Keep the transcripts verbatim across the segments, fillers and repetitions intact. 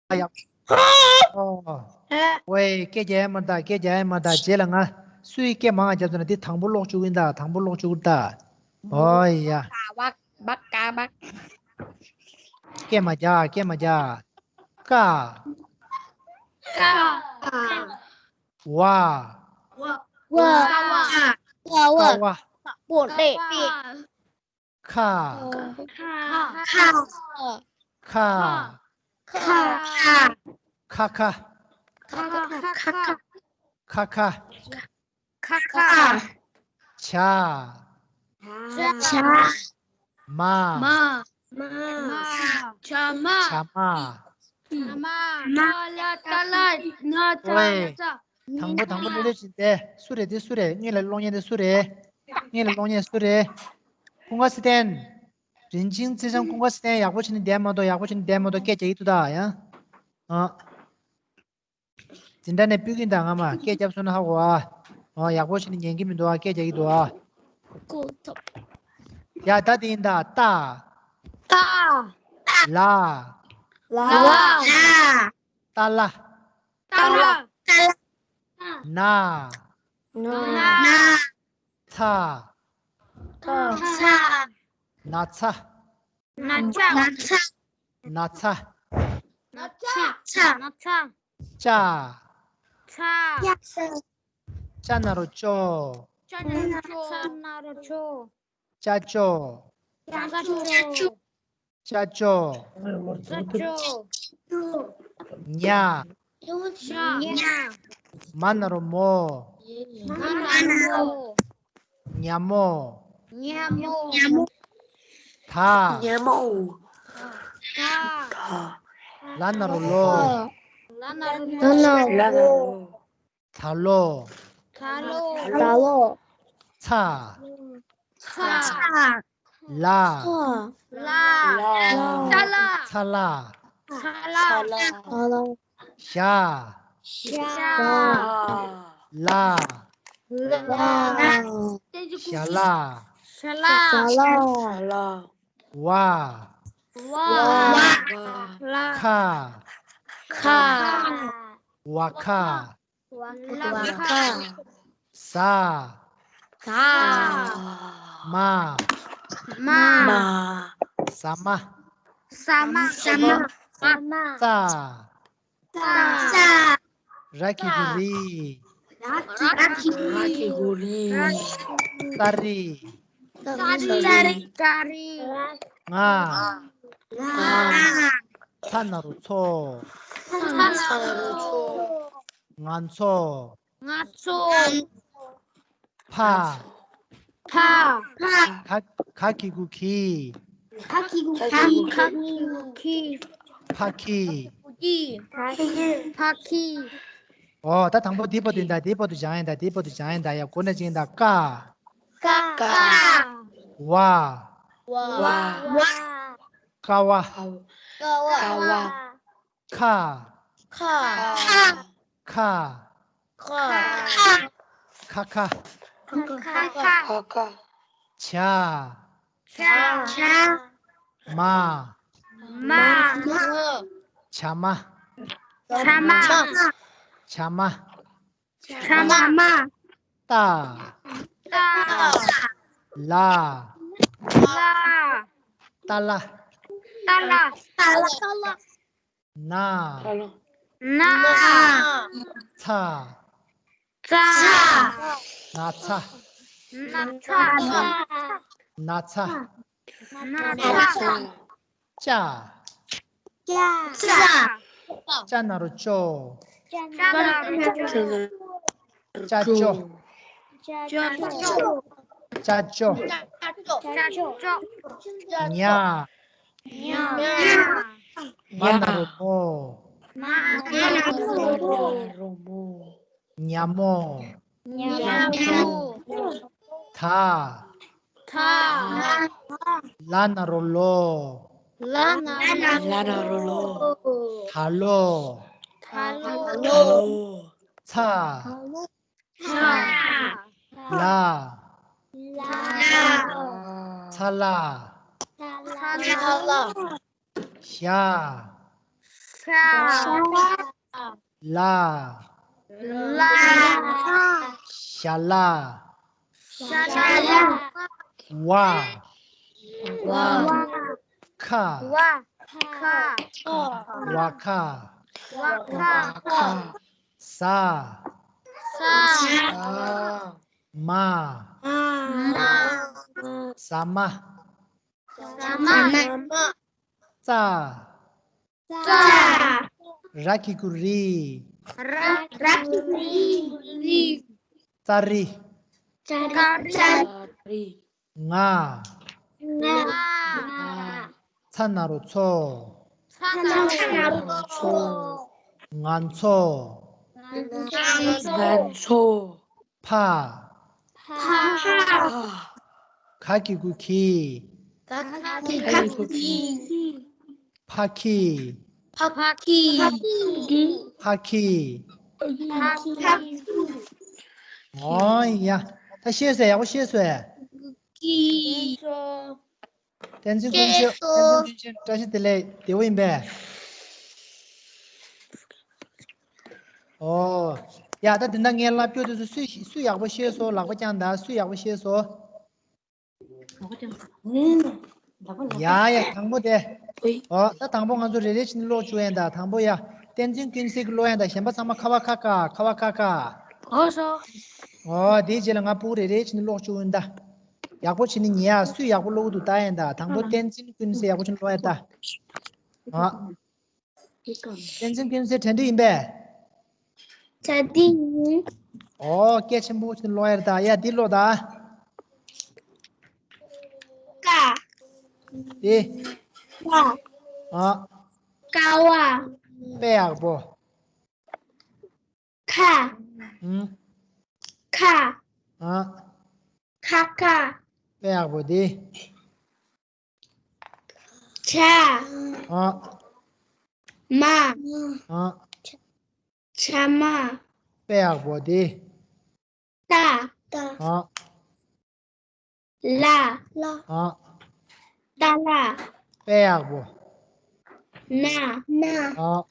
ཡག་ཨོ། ཝེ། སྐད་རྒྱག་ཡ་མ་རེད་ད། སྐད་རྒྱག་ཡ་མ་རེད་ད། རྗེས་ལ་ང་སུའི་སྐད་མང་ང་རྒྱབ་ཚར་ན་དེ་དང་པོ་ཀློག་བཅུག་གི་ཡིན་ད། དང་པོ་ཀློག་བཅུག་གི་ད། ཨོ་ཡ། ཀ་བ། བ་ཀ་བ། སྐད་མ་རྒྱག་སྐད་མ་རྒྱག་ཀ། ཀ། ཝ། ཝ། ཀ་བ། པོ་ཏེ། ཁ། ཁ། ཁ། ཁ། ཁ། ཁ། ཁ། ཁ། ཁ། ཁ། ཁ། ཁ། ཁ། ཁ། ཇ། ཇ། མ། མ། མ། ཇ་མ། ཇ་མ། ཇ་མ། ན་ལ་ཏ་ལ་ན་ཙ། ཝེ། ན་ཙ། དང་པོ་དང་པོ་ལོ་ལེ་བྱིན་ཏེ། སུ་རེད་དེ་སུ་རེད། སྔོན་ལ་ཀློག་མཁན་དེ་སུ་རེད། སྔོན་ལ་ཀློག་མཁན་སུ་རེད། ཀུན་དགའ་ཚེ་བརྟན། རིན་ཆེན་ཚེ་ཞང་ཀུན་དགའ་ཚེ་བརྟན། ཡག་པོ་བྱས་ནས་བསྡད་མ་གཏོགས། ཡག་པོ་བྱས་ནས་བསྡད་མ་གཏོགས། སྐད་རྒྱག་གི་འདུག་ད་ཡང་། ཨ། འཛིན་གྲྭ་ནས་ཕུད་ཀྱིན་ད་ང་མ་སྐད་རྒྱབ་སོང་ན་ཧ་གོ་ཨ། ཨོ། ཡག་པོ་བྱས་ནས་ཉན་གྱི་མི་འདུག་ཨ། སྐད་རྒྱག་གི་འདུག་ཨ། ཀོ་ཐོབ། ཡ་ད་དེ་ཡིན་ད། ཏ། ཏ། ལ། ལ། ལ། ཏ་ལ། ཏ་ལ། ཏ་ལ། ན། ན། ན། ཚ། ཚ། ཚ། ན་ཚ། ན་ཚ། ན་ཚ། ན་ཚ། ན་ཚ། ཅ། ཅ། ཅ་ན་རོ་ཅོ། ཅ་ན་རོ་ཅོ། ཅ་ཅོ། ཅ་ཅོ། ཅ་ཅོ། ཅ་ཅོ། ཉ། ཉ། མ་ན་རོ་མོ། མ་ན་རོ་མོ། ཉ་མོ། ཉ་མོ། ད། ཉ་མོ། ད། ལ་ན་རོ་ལོ། ལ་ན་རོ་ལོ། ད་ལོ། ད་ལོ། ད་ལོ། ཚ། ཚ། ལ། ལ། ལ། ཚ་ལ། ཚ་ལ། ཚ་ལ། ཞ། ཞ། ལ། ལ། ཞ་ལ། ཞ་ལ། ཞ་ལ། ཝ། ཝ། ལ། ཁ། ཁ། ཝ་ཁ། ཝ་ཁ། ཟ། ཟ། མ། མ། ཟ་མ། ཟ་མ། ཟ་མ། ཙ། ཙ། ར་གི་གུ་རི། ར་གི་གུ་རི། ཙ་རི། ཙ་རི། ཙ་རི། ང་། ང་། ཚ་ན་རོ་ཚོ། ཚ་ན་རོ་ཚོ། ང་ཚོ། ང་ཚོ། ཕ། ཕ། ཕ། ག་གི་གུ་གི། ག་གི་གུ་གི། ག་གི་གུ་གི། ཕ་ཁི། ཕ་ཁི། ཕ་ཁི། ཨོ། ད་དང་པོ་འདི་བར་དུ་ཡིན་ད། འདི་བར་དུ་སྦྱང་ཡིན་ད། འདི་བར་དུ་སྦྱང་ཡིན་ད། ཡ་གོ་ན་ཅིག་ཡིན་ད། ཀ། ཀ། ཀ། ཝ། ཝ། ཝ། ཀ་བ། ཀ་བ། ཀ་བ། ཁ། ཁ། ཁ། ཁ། ཁ། ཁ་ཁ། ཁ་ཁ། ཇ། ཇ། མ། མ། ཇ་མ། ཇ་མ། ཇ་མ། ཇ་མ། ཏ། ཏ། ལ། ལ། ཏ་ལ། ཏ་ལ། ཏ་ལ། ན། ན། ཚ། ཚ། ན་ཚ། ན་ཚ། ན་ཚ། ན་ཚ། ཅ། ཅ། ཅ་ན་རོ་ཅོ། ཅ་ན་རོ་ཅོ། ཅ་ཅོ། ཅ་ཅོ། ཉ། ཉ། མ་ན་རོ་མོ། མ་ན་རོ་མོ། ཉ་མོ། ཉ་མོ། ད། ད། ལ་ན་རོ་ལོ། ལ་ན་རོ་ལོ། ད་ལོ། ད་ལོ། ཚ། ཚ། ལ། ལ། ཚ་ལ། ཚ་ལ། ཞ། ལ། ལ། ཞ་ལ། ཞ་ལ། ཝ། ཝ། ཁ། ཁ། ཝ་ཁ། ཝ་ཁ། ཟ། ཟ། མ། མ། ཟ་མ། ཟ་མ། ཙ། ཙ། ར་གི་གུ་རི། ར། ར་གི་གུ་རི། ཙ་རི། ཙ་རི། ང་། ང་། ཚ་ན་རོ་ཚོ། ཚ་ན་རོ་ཚོ། ང་ཚོ། ང་ཚོ། ཕ། ཕ། ག་གི་གུ་གི། ག་གི་གུ་གི། ཕ་ཁི། ཕ་ཁི། ཕ་ཁི། ཕ་ཁི། ཨོ་ཡ། ད་ཤེས་སོང་། ཡག་པོ་ཤེས་སོང་། ཀི། བསྟན་འཛིན་ཀུན་ཤེས། བསྟན་འཛིན་ཀུན་ཤེས། བཀྲ་ཤིས་བདེ་ལེགས། བདེ་པོ་ཡིན་པས། ཨོ། ཡ། ད་དེ་འདྲ་ངའི་ལབ་རྒྱུ་དེ་ཚོ་སུས་སུས་ཡག་པོ་ཤེས་སོང་། ལག་པ་བརྐྱངས་དང་། སུས་ཡག་པོ་ཤེས་སོང་། ཡ་ཡ། དང་པོ་དེ། ཨོ། ད་དང་པོ་ང་ཚོ་རེ་རེ་བྱས་ནས་ཀློག་བཅུག་ཡིན་ད། དང་པོ་ཡ། བསྟན་འཛིན་ཀུན་གསལ་གྱིས་ཀློག་ཡིན་ད། གཞན་པ་ཚང་མ་ཁ་བ་ཁ་ཀ་ཁ་བ་ཁ་ཀ་ཨོ་སོ། ཨོ། དེའི་རྗེས་ལ་ང་སྤུ་གུ་རེ་རེ་བྱས་ནས་ཀློག་བཅུག་ཡིན་ད། ཡག་པོ་བྱས་ནས་ཉན་ཨ། སུས་ཡག་པོ་ཀློག་གི་འདུག་ལྟ་ཡིན་ད། དང་པོ་བསྟན་འཛིན་ཀུན་གསལ་ཡག་པོ་བྱས་ནས་ཀློག་ཡིན་ད། ཨ། བསྟན་འཛིན་ཀུན་གསལ་གྲ་སྒྲིག་ཡིན་པས། གྲ་སྒྲིག་ཡིན། ཨོ། སྐད་ཆེན་པོ་བྱས་ནས་ཀློག་ཡིན་ད། ཡ། འདི་ཀློག་ད། ཀ། དེ། ཀ། ཨ། ཀ་བ། དཔེ་ཡག་པོ། ཁ། ཨུམ། ཁ། ཨ། ཁ་ཁ། དཔེ་ཡག་པོ་དེ། ཇ། ཨ། མ། ཨ། ཇ་མ། དཔེ་ཡག་པོ་དེ། ཏ། ཏ། ཨ། ལ། ལ། ཨ། ཏ་ལ། དཔེ་ཡག་པོ། ན། ན། ཨ།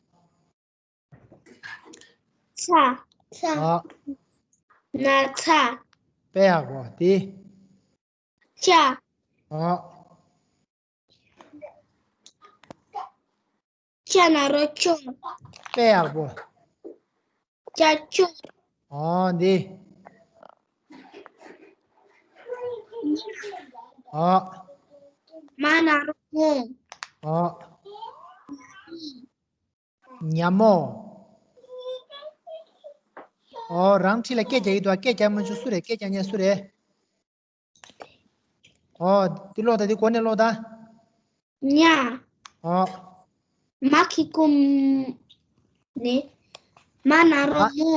ཚ། ཚ། ཨ། ན་ཚ། དཔེ་ཡག་པོ་དེ། ཅ། ཨ། ཅ་ན་རོ་ཅོ། དཔེ་ཡག་པོ། ཅ་ཅོ། ཨོ་འདི། ཨོ། མ་ན་རོ་མོ། ཨོ། ཉ་མོ། ཨོ། རང་འཁྲིས་ལ་སྐད་རྒྱག་གི་འདུག་སྐད་རྒྱག་མ་བྱུང་། སུ་རེད། སྐད་རྒྱག་མཁན་སུ་རེད། ཨོ། འདི་ཀློག་ད། འདི་གོ་ནས་ཀློག་ད། ཉ། ཨོ། མ་གི་གུ་མ། ནི། མ་ན་རོ་མ། མོ།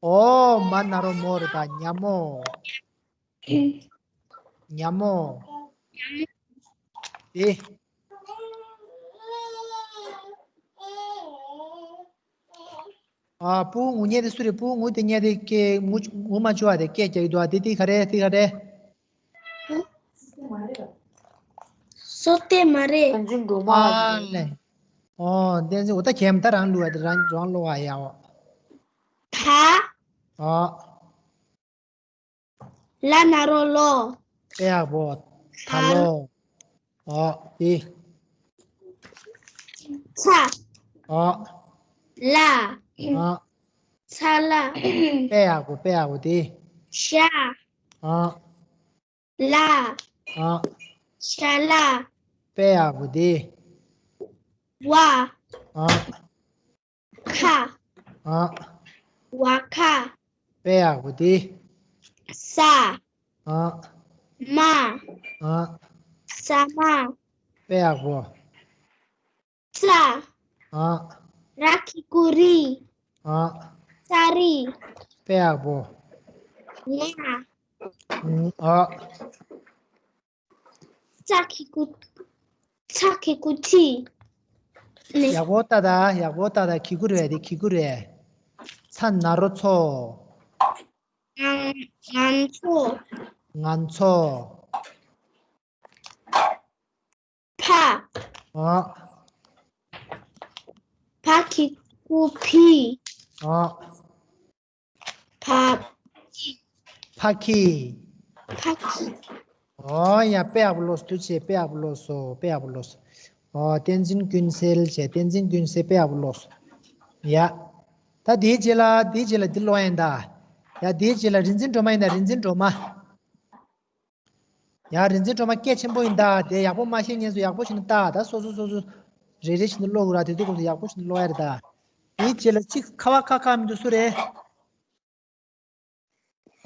ཨོ། མ་ན་རོ་མོ་རེད་ད། ཉ་མོ། ཉ་མོ། ཨེ། ཨ། སྤུ་གུ་ངུ་མཁན་དེ་སུ་རེད། སྤུ་གུ་ངུ་དེ་མཁན་དེ་སྐད་ངུ་ངུ་མ་བཅུག་པ་དེ་སྐད་རྒྱག་གི་འདུག་ཨ། དེ་དེ་ག་རེ། དེ་ག་རེ། སོ་ཏེ་མ་རེད། བསྟན་འཛིན་སྒྲོལ་མ་ཨ་ལགས། ལེ། ཨོ། བསྟན་འཛིན། འོ་ད་གྱེན་ད་རང་ལུས་པ་དེ་རང་རང་ལོ་བ་ཡ། ཨོ། ད། ཨོ། ལ་ན་རོ་ལོ། དཔེ་ཡག་པོ། ད་ལོ། ཨོ། དེ། ཚ། ཨོ། ལ། ཨོ། ཚ་ལ། དཔེ་ཡག་པོ། དཔེ་ཡག་པོ་དེ། ཞ། ཨོ། ལ། ཨོ། ཞ་ལ། དཔེ་ཡག་པོ་དེ། ཝ། ཨོ། ཁ། ཨོ། ཝ་ཁ། དཔེ་ཡག་པོ་དེ། ས། ཨོ། མ། ཨོ། ས་མ། དཔེ་ཡག་པོ། ཙ། ཨོ། ར་གི་གུ་རི། ཨོ། ཙ་རི། དཔེ་ཡག་པོ། ང་། ཨོ། ཚ་གི་གུ། ཚ་གི་གུ་ཚི། ནི། ཡག་པོ་ལྟ་ད། ཡག་པོ་ལྟ་ད། གི་གུ་རེད་དེ། གི་གུ་རེད། ཚ་ན་རོ་ཚོ། ང་ང་ཚོ། ང་ཚོ། ཕ། ཨོ། ཕ་གི་གུ་ཕི། ཨོ། ཕ། ཕ་ཁི། ཕ་ཁི། ཨོ་ཡ། དཔེ་ཡག་པོ་ཀློགས། ཐུགས་རྗེ་ཆེ། དཔེ་ཡག་པོ་ཀློགས་སོང་། དཔེ་ཡག་པོ་ཀློགས་སོང་། ཨོ། བསྟན་འཛིན་ཀུན་གསལ་བྱས། བསྟན་འཛིན་ཀུན་གསལ་དཔེ་ཡག་པོ་ཀློགས་སོང་། ཡ། ད་དེའི་རྗེས་ལ། དེའི་རྗེས་ལ་འདི་ཀློག་ཡིན་ད། ཡ། དེའི་རྗེས་ལ་རིག་འཛིན་སྒྲོལ་མ་ཡིན་ད། རིག་འཛིན་སྒྲོལ་མ། ཡ། རིག་འཛིན་སྒྲོལ་མ་སྐད་ཆེན་པོ་ཡིན་ད། དེ་ཡག་པོ་མ་ཤེས་མཁན་ཚོ་ཡག་པོ་བྱས་ནས་ལྟ། ད་སོ་སོ་སོ་སོ་རེ་རེ་བྱས་ནས་ཀློག་དགོས་ར། དེ་དུས་སྐབས་སུ་ཡག་པོ་བྱས་ནས་ཀློག་ཡ་རེད་ད། དེའི་རྗེས་ལ་གཅིག་ཁ་བ་ཁ་ཁ་མི་འདུག་སུ་རེད།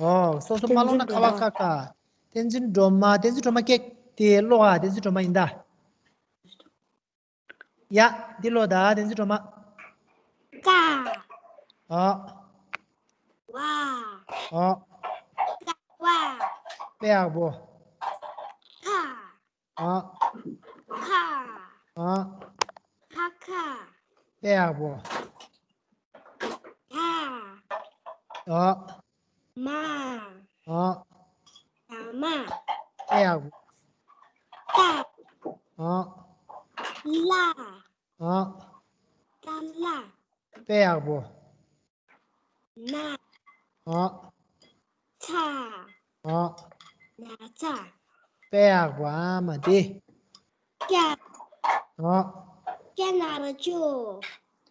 ཨོ། སོ་སོ་མ་ཀློག་ན་ཁ་བ་ཁ་ཁ། བསྟན་འཛིན་སྒྲོལ་མ། བསྟན་འཛིན་སྒྲོལ་མ་སྐད་དེ་ཀློག་ཨ། བསྟན་འཛིན་སྒྲོལ་མ་ཡིན་ད། ཡ། འདི་ཀློག་ད། བསྟན་འཛིན་སྒྲོལ་མ། ཀ། ཨོ། ཝ། ཨོ། ཀ་ཝ། དཔེ་ཡག་པོ། ཁ། ཨོ། ཁ། ཨོ། ཁ་ཁ། དཔེ་ཡག་པོ། ད། ཨོ། མ། ཨོ། ད་མ། དཔེ་ཡག་པོ། ཏ། ཨོ། ལ། ཨོ། ཏ་ལ། དཔེ་ཡག་པོ། ན། ཨོ། ཚ། ཨོ། ན་ཚ། དཔེ་ཡག་པོ། ཨ་མ་དེ། ཅ། ཨོ། ཅ་ན་རོ་ཅོ།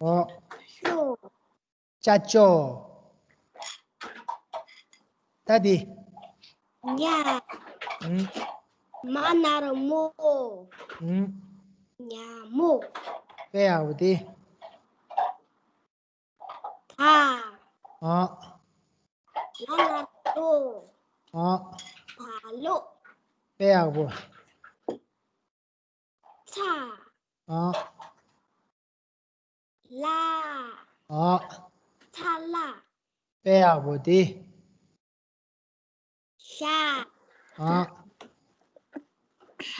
ཨོ། ཅོ། ཅ་ཅོ། ད་དེ། ཉ། ཨུམ། མ་ན་རོ་མོ། ཨུམ། ཉ་མོ། དཔེ་ཡག་པོ་དེ། ད། ཨོ། ལ་ན་རོ་ལོ། ཨོ། ད་ལོ། དཔེ་ཡག་པོ། ཚ། ཨོ། ལ། ཨོ། ཚ་ལ། དཔེ་ཡག་པོ་དེ། ཤ། ཨོ།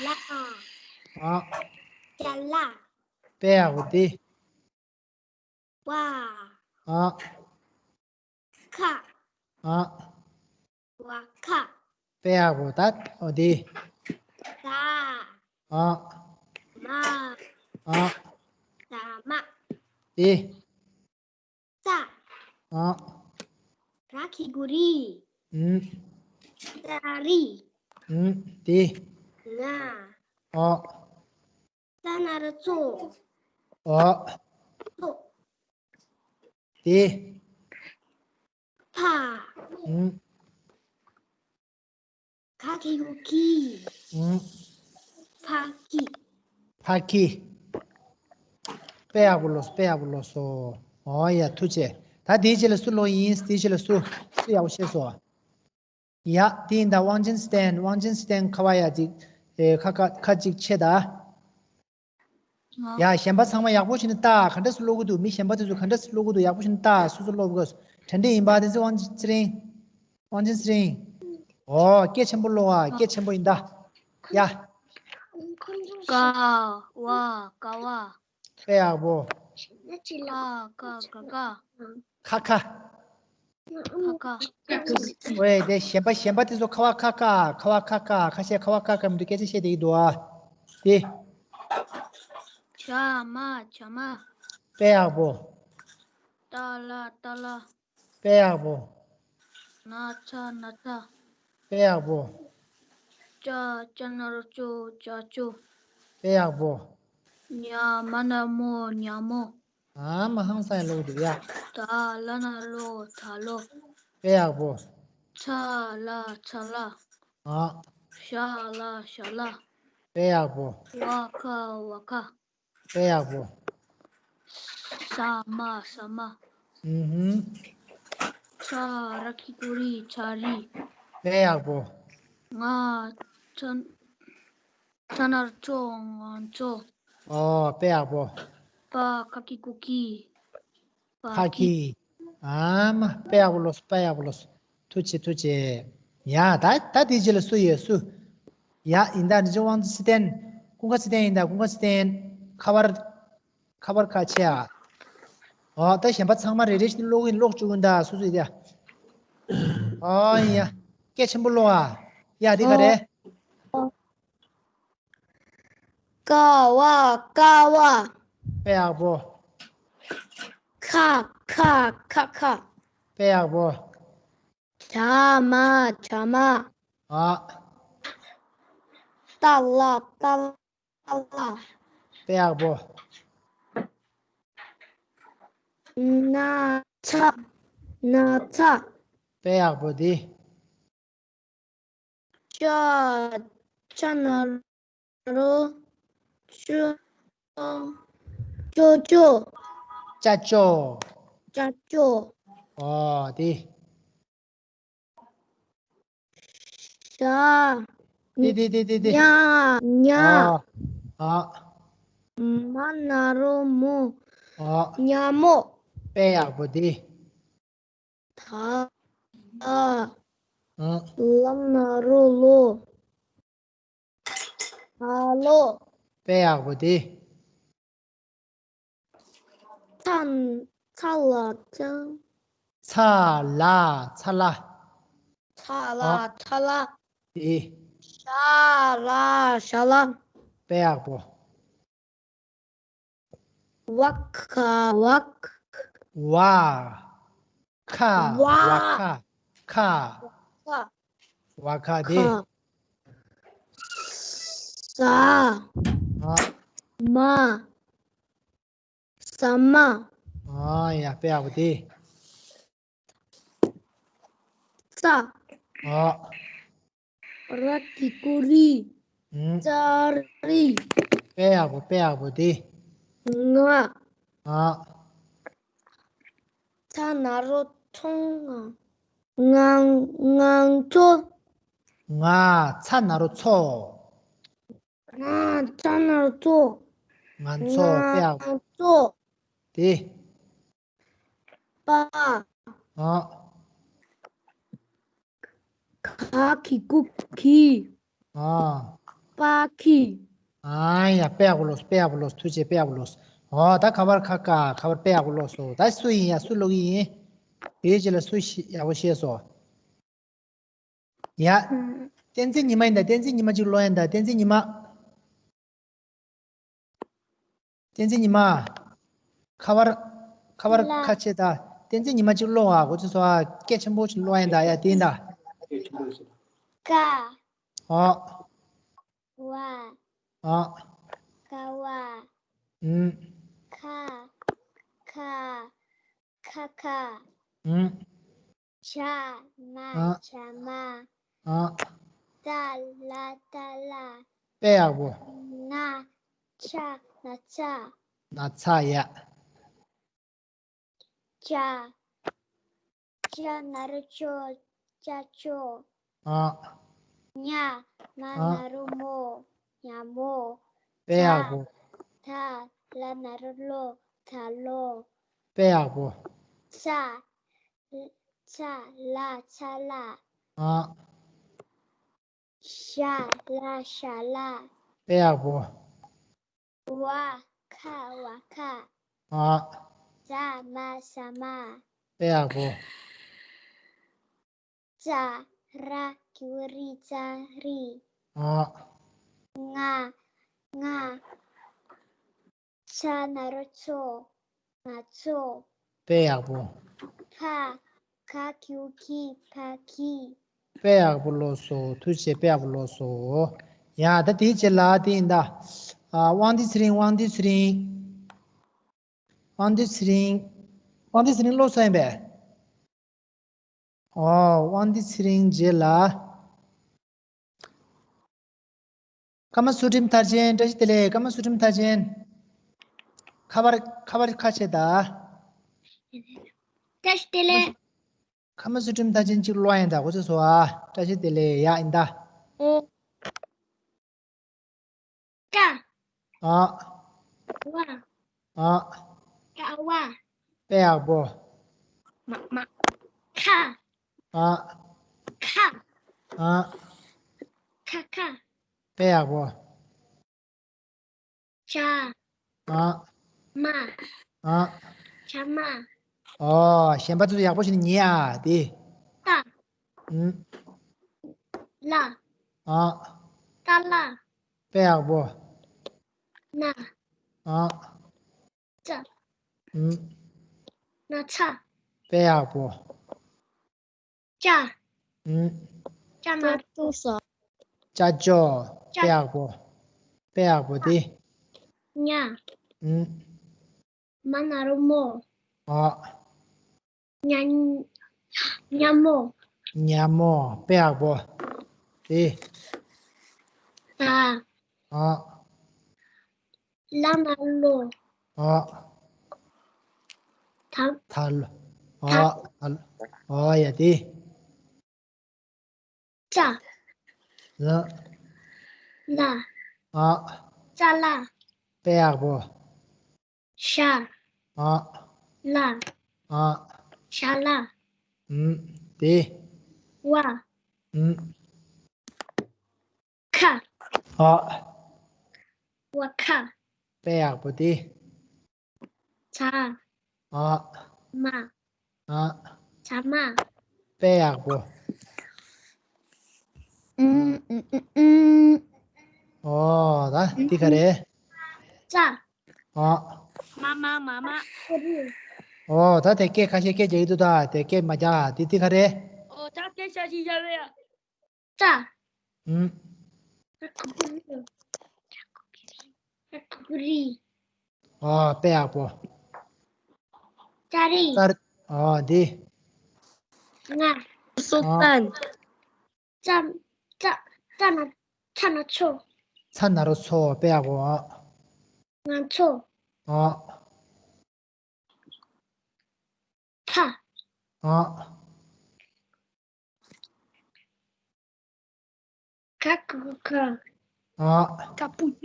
ལ། ཨོ། ཤ་ལ། དཔེ་ཡག་པོ་དེ། བ། ཨོ། ཁ། ཨོ། བ་ཁ། དཔེ་ཡག་པོ་ད། ཨོ་དེ། ད། ཨོ། མ། ཨོ། ད་མ། དེ། ཙ། ཨོ། ར་གི་གུ་རི། ཨུམ། ཙ་རི། ཨུམ། དེ། ང་། ཨོ། ཙ་ན་རོ་ཙོ། ཨོ། ཙོ། དེ། ཕ། ཨུམ། ག་གི་གུ་གི། ཨུམ། ཕ་གི། ཕ་གི། དཔེ་ཡག་པོ་ཀློགས། དཔེ་ཡག་པོ་ཀློགས་སོང་། ཨོ་ཡ། ཐུགས་རྗེ་ཆེ། ད་དེའི་རྗེས་ལ་སུ་ཀློག་ཡིན། དེའི་རྗེས་ལ་སུ། སུ་ཡག་པོ་ཤེས་སོང་། ཡ། དེ་ཡིན་ད། དབང་ཆེན་བསྟན། དབང་ཆེན་བསྟན་ཁ་བ་ཡ་ཅིག་ཨེ། ཁ་ཁ་ཁ་ཅིག་ཕྱེ་ད། ཡ། གཞན་པ་ཚང་མ་ཡག་པོ་བྱས་ནས་ལྟ། ག་འདྲ་སེ་ཀློག་གི་འདུག་མི་གཞན་པ་དེ་ཚོ་ག་འདྲ་སེ་ཀློག་གི་འདུག་ཡག་པོ་བྱས་ནས་ལྟ། སོ་སོ་ཀློག་དགོས། གྲ་སྒྲིག་ཡིན་པ། བསྟན་འཛིན་དབང་ཆེན་ཚེ་རིང་། དབང་ཆེན་ཚེ་རིང་། ཨོ། སྐད་ཆེན་པོ་ཀློག་ཨ། སྐད་ཆེན་པོ་ཡིན་ད། ཡ། ཀ་ཝ། ཀ་ཝ། དཔེ་ཡག་པོ། ཁ་ཁ་ག་ག་ག་ཁ་ཁ། ཁ་ཁ། ཝེ། དེ་གཞན་པ། གཞན་པ་དེ་ཚོ་ཁ་བ་ཁ་ཁ། ཁ་བ་ཁ་ཁ། ཁ་ཤས་ཁ་བ་ཁ་ཁ་མི་འདུག་སྐད་ཆ་བཤད་བསྡད་ཀྱི་འདུག་ཨ། དེ། བྱ་མ། བྱ་མ། དཔེ་ཡག་པོ། ཏ་ལ། ཏ་ལ། དཔེ་ཡག་པོ། ན་ཚ། ན་ཚ། དཔེ་ཡག་པོ། ཅ། ཅ་ན་རོ་ཅོ། ཅ་ཅོ། དཔེ་ཡག་པོ། ཉ། མ་ན་རོ་མོ། ཉ་མོ། ཨ་མ། ཧང་སང་ཡ་ཀློག་འདུག་ཡ། ད་ལ་ན་རོ་ལོ། ད་ལོ། དཔེ་ཡག་པོ། ཚ་ལ། ཚ་ལ། ཨ། ཤ་ལ། ཤ་ལ། དཔེ་ཡག་པོ། བ་ཁ། བ་ཁ། དཔེ་ཡག་པོ། ས་མ། ས་མ། ཨུ་ཧུམ། ཚ། ར་གི་གུ་རི། ཚ་རི། དཔེ་ཡག་པོ། ང་། ཚ། ཚ་ན་རོ་ཚོ། ང་ཚོ། ཨོ། དཔེ་ཡག་པོ། པ། ག་གི་གུ་གི། ཕ་གི། ཨ་མ། དཔེ་ཡག་པོ་ཀློགས། དཔེ་ཡག་པོ་ཀློགས། ཐུགས་རྗེ་ཆེ། ཐུགས་རྗེ་ཆེ། ཡ། ད་ད་དེའི་རྗེས་ལ་སུ་ཡོད། སུ། ཡ། ཡིན་ད། རིན་ཆེན་དབང་ཚེ་བརྟན། ཀུན་དགའ་ཚེ་བརྟན་ཡིན་ད། ཀུན་དགའ་ཚེ་བརྟན། ཁ་བར། ཁ་བར་ཁ་ཕྱེ་ཨ། ཨོ། ད་གཞན་པ་ཚང་མ་རེ་རེ་བཞིན་ཀློག་གིན། ཀློག་བཅུག་གིན་ད། སོ་སོ་ཡིན་ད། ཨོ་ཡ། སྐད་ཆེན་པོ་ཀློག་ཨ། ཡ། དེ་ག་རེད། ཀ་བ། ཀ་བ། དཔེ་ཡག་པོ། ཁ་ཁ་ཁ་ཁ། དཔེ་ཡག་པོ། ཇ་མ་ཇ་མ། ཨ། ཏ་ལ་ཏ་ལ། དཔེ་ཡག་པོ། ན་ཚ་ན་ཚ། དཔེ་ཡག་པོ་འདི། ཅ་ཅ་ན་རོ་ཅོ། ཅོ་ཅོ། ཅ་ཅོ། ཅ་ཅོ། ཨོ་དེ། ཤ། དེ་དེ་དེ་དེ་དེ། ཉ་ཉ། ཨོ། ཨ། མ་ན་རོ་མོ། ཨོ། ཉ་མོ། དཔེ་ཡག་པོ་དེ། ད། ཨ། ཨ། ལ་ན་རོ་ལོ། ད་ལོ། དཔེ་ཡག་པོ་དེ། ཚ་ཚ་ལ་ཚ། ཚ་ལ་ཚ་ལ། ཚ་ལ་ཨ། ཚ་ལ། དེ། ཤ་ལ་ཤ་ལ། དཔེ་ཡག་པོ། ཝ་ཁ་ཝ་ཁ། ཝ། ཁ། ཝ། ཝ་ཁ། ཁ། ཁ། ཝ་ཁ་དེ། ཁ། ས། ཨ། མ། ཟ་མ། ཨ་ཡ་དཔེ་ཡག་པོ་དེ། ཙ། ཨ། ར་གི་གུ་རི། ཨུམ། ཙ་རི། དཔེ་ཡག་པོ་དཔེ་ཡག་པོ་དེ། ང་། ཨ། ཚ་ན་རོ་ཚོ། ང་། ང་ང་ཚོ། ང་ཚ་ན་རོ་ཚོ། ང་ཚ་ན་རོ་ཚོ། ང་ཚོ། དཔེ་ཡག་ང་ཚོ། དེ། པ། ཨ། ག་གི་གུ་གི། ཨ། པ་གི། ཨ་ཡ་དཔེ་ཡག་པོ་ལོས་དཔེ་ཡག་པོ་ལོས། ཐུགས་རྗེ་དཔེ་ཡག་པོ་ལོས། ཨོ་ད་ཁ་པར་ཁ་ཀ་ཁ་པར་དཔེ་ཡག་པོ་ལོས་སོ། ད་སུ་ཡིན་ཡ་སུ་ཀློག་གི་ཡིན། དེའི་རྗེས་ལ་སུ་ཤི་ཡག་པོ་ཤེས་སོ། ཡ། བསྟན་འཛིན་ཉི་མ་ཡིན་ད། བསྟན་འཛིན་ཉི་མ་གཅིག་ཀློག་ཡིན་ད། བསྟན་འཛིན་ཉི་མ། བསྟན་འཛིན་ཉི་མ། ཁ་པར། ཁ་པར་ལ། ཁ་ཕྱེ་ད། བསྟན་འཛིན་ཉི་མ་གཅིག་ཀློག་ཨ། གོ་ཚོད་སོང་ཨ། སྐད་ཆེན་པོ་ཞིག་ཀློག་ཡིན་ད། ཡ་དེ་ཡིན་ད། ཀ། ཨོ། ཝ། ཨོ། ཀ་ཝ། ཨུམ། ཁ། ཁ། ཁ་ཁ། ཨུམ། ཇ་མ། ཨ། ཇ་མ། ཨ། ཏ་ལ་ཏ་ལ། དཔེ་ཡག་པོ། ན་ཚ་ན་ཚ། ན་ཚ་ཡ། ཅ། ཅ་ན་རོ་ཅོ། ཅ་ཅོ། ཨ། ཉ། མ་ཨ། ན་རོ་མོ། ཉ་མོ། དཔེ་ཡག་པོ། ད། ད་ལ་ན་རོ་ལོ། ད་ལོ། དཔེ་ཡག་པོ། ཚ། ཚ་ལ་ཚ་ལ། ཨ། ཤ་ལ་ཤ་ལ། དཔེ་ཡག་པོ། ཝ་ཁ་ཝ་ཁ། ཨ། ཟ་མ་ཟ་མ། དཔེ་ཡག་པོ། ཙ། ར་གི་གུ་རི། ཙ་རི། ཨ། ང་། ང་། ཚ་ན་རོ་ཚོ། ང་ཚོ། དཔེ་ཡག་པོ། ཕ། ག་གི་གུ་གི། ཕ་གི། དཔེ་ཡག་པོ་ཀློག་སོང་། ཐུགས་རྗེ་ཆེ། དཔེ་ཡག་པོ་ཀློག་སོང་། ཡ་ད་དེའི་རྗེས་ལ་དེ་ཡིན་ད། ཨ། དབང་འདུས་ཚེ་རིང་། དབང་འདུས་ཚེ་རིང་། དབང་འདུས་ཚེ་རིང་། དབང་འདུས་ཚེ་རིང་ཀློག་སོང་ཡིན་པས། ཨོ། དབང་འདུས་ཚེ་རིང་རྗེས་ལ། ཀརྨ་ཚུལ་ཁྲིམས་མཐར་ཕྱིན། བཀྲ་ཤིས་བདེ་ལེགས། ཀརྨ་ཚུལ་ཁྲིམས་མཐར་ཕྱིན། ཁ་པར་ཁ་པར་ཁ་ཕྱེ་ད། བཀྲ་ཤིས་བདེ་ལེགས། ཀརྨ་ཚུལ་ཁྲིམས་མཐར་ཕྱིན་གཅིག་ཀློག་ཡིན་ད། གོ་ཚོད་སོང་ཨ། བཀྲ་ཤིས་བདེ་ལེགས། ཡ་ཡིན་ད། ཨོ། ཀ། ཨ། ཝ། ཨ། ཀ་ཝ། དཔེ་ཡག་པོ། མ་མ། ཁ། ཨ། ཁ། ཨ། ཁ་ཁ། དཔེ་ཡག་པོ། ཇ། ཨ། མ། ཨ། ཇ་མ། ཨོ། གཞན་པ་ཚོ་ཡག་པོ་བྱས་ནས་ཉན་ཨ། དེ། ཏ། ཨུམ། ལ། ཨ། ཏ་ལ། དཔེ་ཡག་པོ། ན། ཨ། ཙ། ཨུམ། ན་ཚ། དཔེ་ཡག་པོ། ཅ། ཨུམ། ཅ་ན། ཅ་ཅོ། དཔེ་ཡག་པོ། དཔེ་ཡག་པོ་དེ། ཉ། ཨུམ། མ་ན་རོ་མོ། ཨ། ཉ། ཉ་མོ། ཉ་མོ། དཔེ་ཡག་པོ། དེ། ད། ཨ། ལ་ན་ལོ། ཨ། ད། ད་ལོ། ཨ། ད་ལོ། ཨ་ཡ་དེ། ཙ། ལ། ལ། ཨ། ཙ་ལ། དཔེ་ཡག་པོ། ཞ། ཨ། ལ། ཨ། ཞ་ལ། ཨུམ། དེ། ཝ། ཨུམ། ཁ། ཨ། ཝ་ཁ། དཔེ་ཡག་པོ་དེ། ཚ། ཨ། མ། ཨ། ཚ་མ། དཔེ་ཡག་པོ། ཨུམ། ཨུམ། ཨུམ། ཨུམ། ཨོ་ད་འདི་ག་རེད། ཙ། ཨ། མ་མ་མ་མ། ཨོ་ད་དེ་སྐད་ཁ་ཤས་སྐད་རྒྱག་གི་འདུག་ད་དེ་སྐད་མ་རྒྱག་འདི་འདི་ག་རེད། ཨོ་ད་སྐད་ཤ་ཞིག་རྒྱག་རེད། ཙ། ཨུམ། ཀུ་རི། ཀུ་རི། ཨ། དཔེ་ཡག་པོ། ཙ་རི། ཙ་རི། ཨ། འདི། ང་། སུ་ཏན། ཙ། ཙ། ཙ་ན། ཚ་ན་ཚོ། ཚ་ན་རོ་ཚོ། དཔེ་ཡག་པོ། ཨ། ང་ཚོ། ཨ། ཕ། ཨ། ཁ་ཁུ་ཁ། ཨ། ཁ་པུ་ཅ།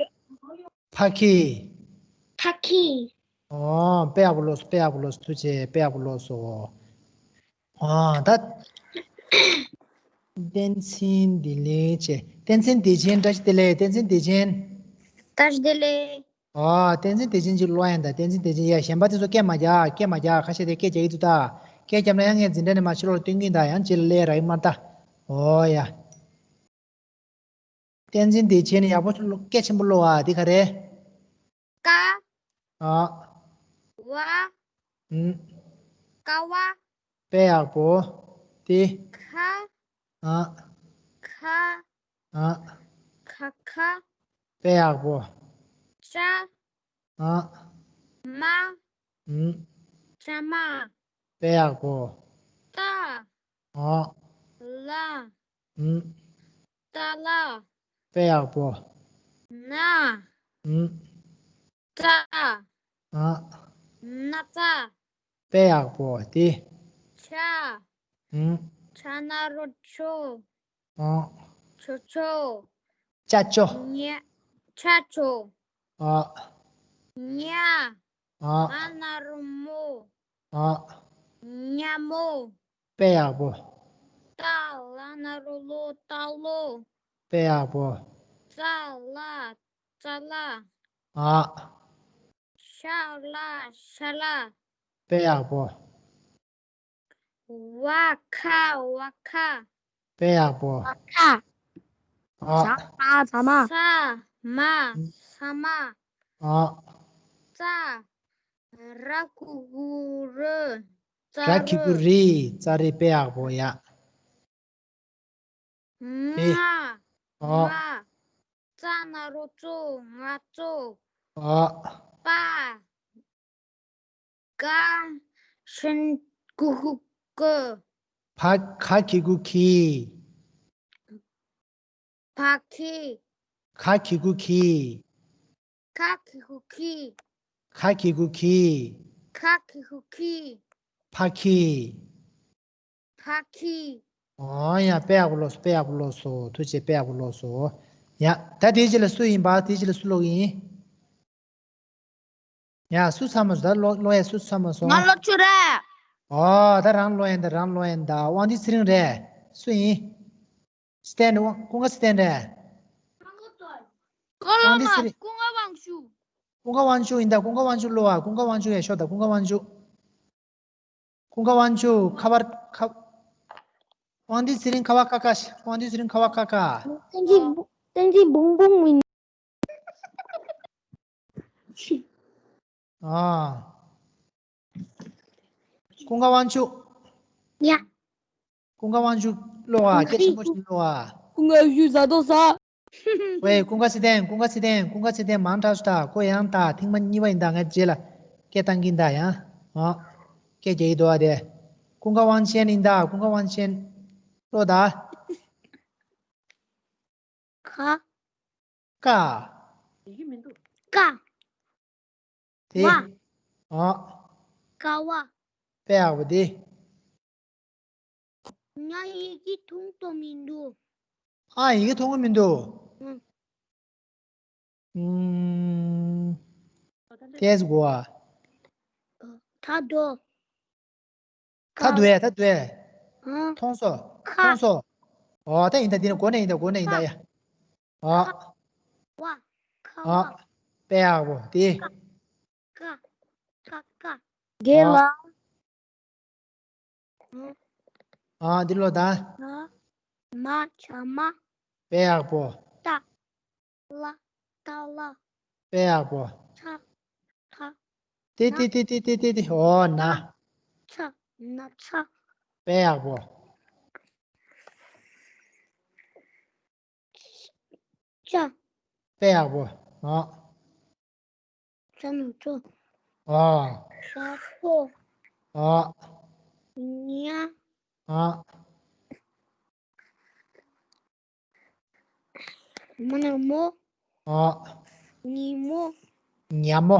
ཕ་ཁི། ཕ་ཁི། ཨོ། དཔེ་ཡག་པོ་ལོས། དཔེ་ཡག་པོ་ལོས། ཐུགས་རྗེ་ཆེ། དཔེ་ཡག་པོ་ལོས་སོ། ཨ། ད། བསྟན་འཛིན་བདེ་ལེགས་བྱས། བསྟན་འཛིན་བདེ་ཆེན། བཀྲ་ཤིས་བདེ་ལེགས། བསྟན་འཛིན་བདེ་ཆེན། བཀྲ་ཤིས་བདེ་ལེགས། ཨོ། བསྟན་འཛིན་བདེ་ཆེན་གྱི་ལོ་ཡན་ད། བསྟན་འཛིན་བདེ་ཆེན་ཡ། གཞན་པ་དེ་ཚོ་སྐད་མ་རྒྱག་སྐད་མ་རྒྱག་ཁ་ཤས་དེ་སྐད་རྒྱག་གི་འདུག་ད། སྐད་རྒྱབ་ན་ཡང་ངས་འཛིན་གྲྭ་ནས་མར་ཕྱི་ལོགས་ལ་སྟོན་གྱི་ཡིན་ད། ཡང་རྗེས་ལ་ལས་རག་གི་མ་རེད་ད། ཨོ་ཡ། བསྟན་འཛིན་བདེ་ཆེན་ནི་ཡག་པོ་སྐད་ཆེན་པོ་ལོ་བ་འདི་ག་རེད། ཀ། ཨ། ཝ། ཨུམ། ཀ་བ། དཔེ་ཡག་པོ། དེ། ཁ། ཨ། ཁ། ཨ། ཁ་ཁ། དཔེ་ཡག་པོ། ཅ། ཨ། མ། ཨུམ། ཅ་མ། དཔེ་ཡག་པོ། ཏ། ཨ། ལ། ཨུམ། ཏ་ལ། དཔེ་ཡག་པོ། ན། ཨུམ། ཙ། ཨ། ན་ཙ། དཔེ་ཡག་པོ། དེ། ཆ། ཨུམ། ཆ་ན་རོ་ཆོ། ཨ། ཆོ་ཆོ། ཅ་ཅོ། ཉ། ཆ་ཆོ། ཨ། ཉ། ཨ། མ་ན་རོ་མོ། ཨ། ཉ་མོ། དཔེ་ཡག་པོ། ཏ། ལ་ན་རོ་ལོ། ཏ་ལོ། དཔེ་ཡག་པོ། ཙ་ལ། ཙ་ལ། ཨ། ཤ་ལ། ཤ་ལ། དཔེ་ཡག་པོ། ཝ་ཁ། ཝ་ཁ། དཔེ་ཡག་པོ། ཝ་ཁ། ཨ། ས་མ། ས་མ། ས་མ། ས་མ། ཨ། ཙ། ར་གུ་གུ་རུ། ཙ་རུ། ར་གི་གུ་རི། ཙ་རི། དཔེ་ཡག་པོ་ཡ། ང་། ཨ། ང་། ཙ་ན་རོ་ཙོ། ང་ཚོ། ཨ། པ། ག་ཤན་གུ་གུ་གུ། ཕ། ག་གི་གུ་གི། ཕ་ཁི། ག་གི་གུ་གི། ག་གི་གུ་གི། ག་གི་གུ་གི། ག་གི་གུ་གི། ཕ་ཁི། ཕ་ཁི། ཨོ་ཡ། དཔེ་ཡག་པོ་ལོས་སོ། དཔེ་ཡག་པོ་ལོས་སོ། ཐུགས་རྗེ་ཆེ། དཔེ་ཡག་པོ་ལོས་སོ། ཡ། ད་དེའི་རྗེས་ལ་སུ་ཡིན་པ། དེའི་རྗེས་ལ་སུ་ཀློག་ཡིན། ཡ། སུ་ཚང་མ་སོ། ད་ཀློག་ཀློག་ཡ་སུ་ཚང་མ་སོང་། ང་ཀློག་རྒྱུ་རེད། ཨོ། ད་རང་ཀློག་ཡིན་ད། རང་ཀློག་ཡིན་ད། དབང་འདུས་ཚེ་རིང་རེད། སུ་ཡིན། སི་ཏན་རེད། ཀུན་དགའ་སི་ཏན་རེད། ཀོ་ལོ་མ། དབང་འདུས་ཚེ་རིང་། ཀུན་དགའ་དབང་ཕྱུག་ཀུན་དགའ་དབང་ཕྱུག་ཡིན་ད། ཀུན་དགའ་དབང་ཕྱུག་ཀློག་ཨ། ཀུན་དགའ་དབང་ཕྱུག་ཡ། ཤོག་ད། ཀུན་དགའ་དབང་ཕྱུག་ཀུན་དགའ་དབང་ཕྱུག་ཁ་པར་ཁ། དབང་འདུས་ཚེ་རིང་ཁ་པར་ཁ་ཁ། དབང་འདུས་ཚེ་རིང་ཁ་པར་ཁ་ཁ། བསྟན་འཛིན་བུ། བསྟན་འཛིན་བུང་བུང་ཡིན། ཨ། ཀུན་དགའ་དབང་ཕྱུག་ཡ། ཀུན་དགའ་དབང་ཕྱུག་ཀློག་ཨ། སྐད་ཆེན་པོ་ཞིག་ཀློག་ཨ། ཀུན་དགའ་དབང་ཕྱུག་བཟའ་ཟློག་ཟ། ཝེ། ཀུན་དགའ་ཚེ་བརྟན། ཀུན་དགའ་ཚེ་བརྟན། ཀུན་དགའ་ཚེ་བརྟན། མང་དྲགས་སོ་ད། ཁོ་ཡང་ད་ཐེངས་མ་གཉིས་པ་ཡིན་ད། ངས་རྗེས་ལ་སྐད་བཏང་གིན་ད་ཡང་། ཨོ། སྐད་རྒྱག་གི་འདུག་ཨ་དེ། ཀུན་དགའ་དབང་ཆེན་ཡིན་ད། ཀུན་དགའ་དབང་ཆེན། ཀློག་ད། ཁ། ཀ། ཀ། དེ། ཝ། ཨོ། ཀ་བ། དཔེ་ཡག་པོ་དེ། ང་ཡི་གེ་མཐོང་དོ་མི་འདུག་ཨ། ཡི་གེ་མཐོང་གི་མི་འདུག་ཨང་། ཨུམ། ཏེས་གོ་ཨ། ད་དོ། ད་དོ་ཨེ། ད་དོ་ཨེ། ཨང་། མཐོང་སོ། ཁ། མཐོང་སོ། ཨོ། ད་ཡིན་ད། འདི་ནི་གོ་ནས་ཡིན་ད། གོ་ནས་ཡིན་ད་ཡ། ཨོ། ཁ་བ། ཁ་ཨོ། བ། དཔེ་ཡག་པོ་དེ། ཀ། ཀ། ཀ། དགེ་ལ། ཨ། འདི་ལོ་ད། ལ། མ་ཆ་མ། དཔེ་ཡག་པོ། ཏ། ལ། ཏ་ལ། དཔེ་ཡག་པོ། ཚ། ཐ། ཏི་ཏི་ཏི་ཏི་ཏི་ཏི། ཨོ་ན། ཚ། ན་ཚ། དཔེ་ཡག་པོ། ཅ། དཔེ་ཡག་པོ། ཨ། ཅ་ན་ཅོ། ཨ། ཤ་ཤོ། ཨ། ཉ། ཨ། མ་ན་མོ། ཨ། ཉི་མོ། ཉ་མོ།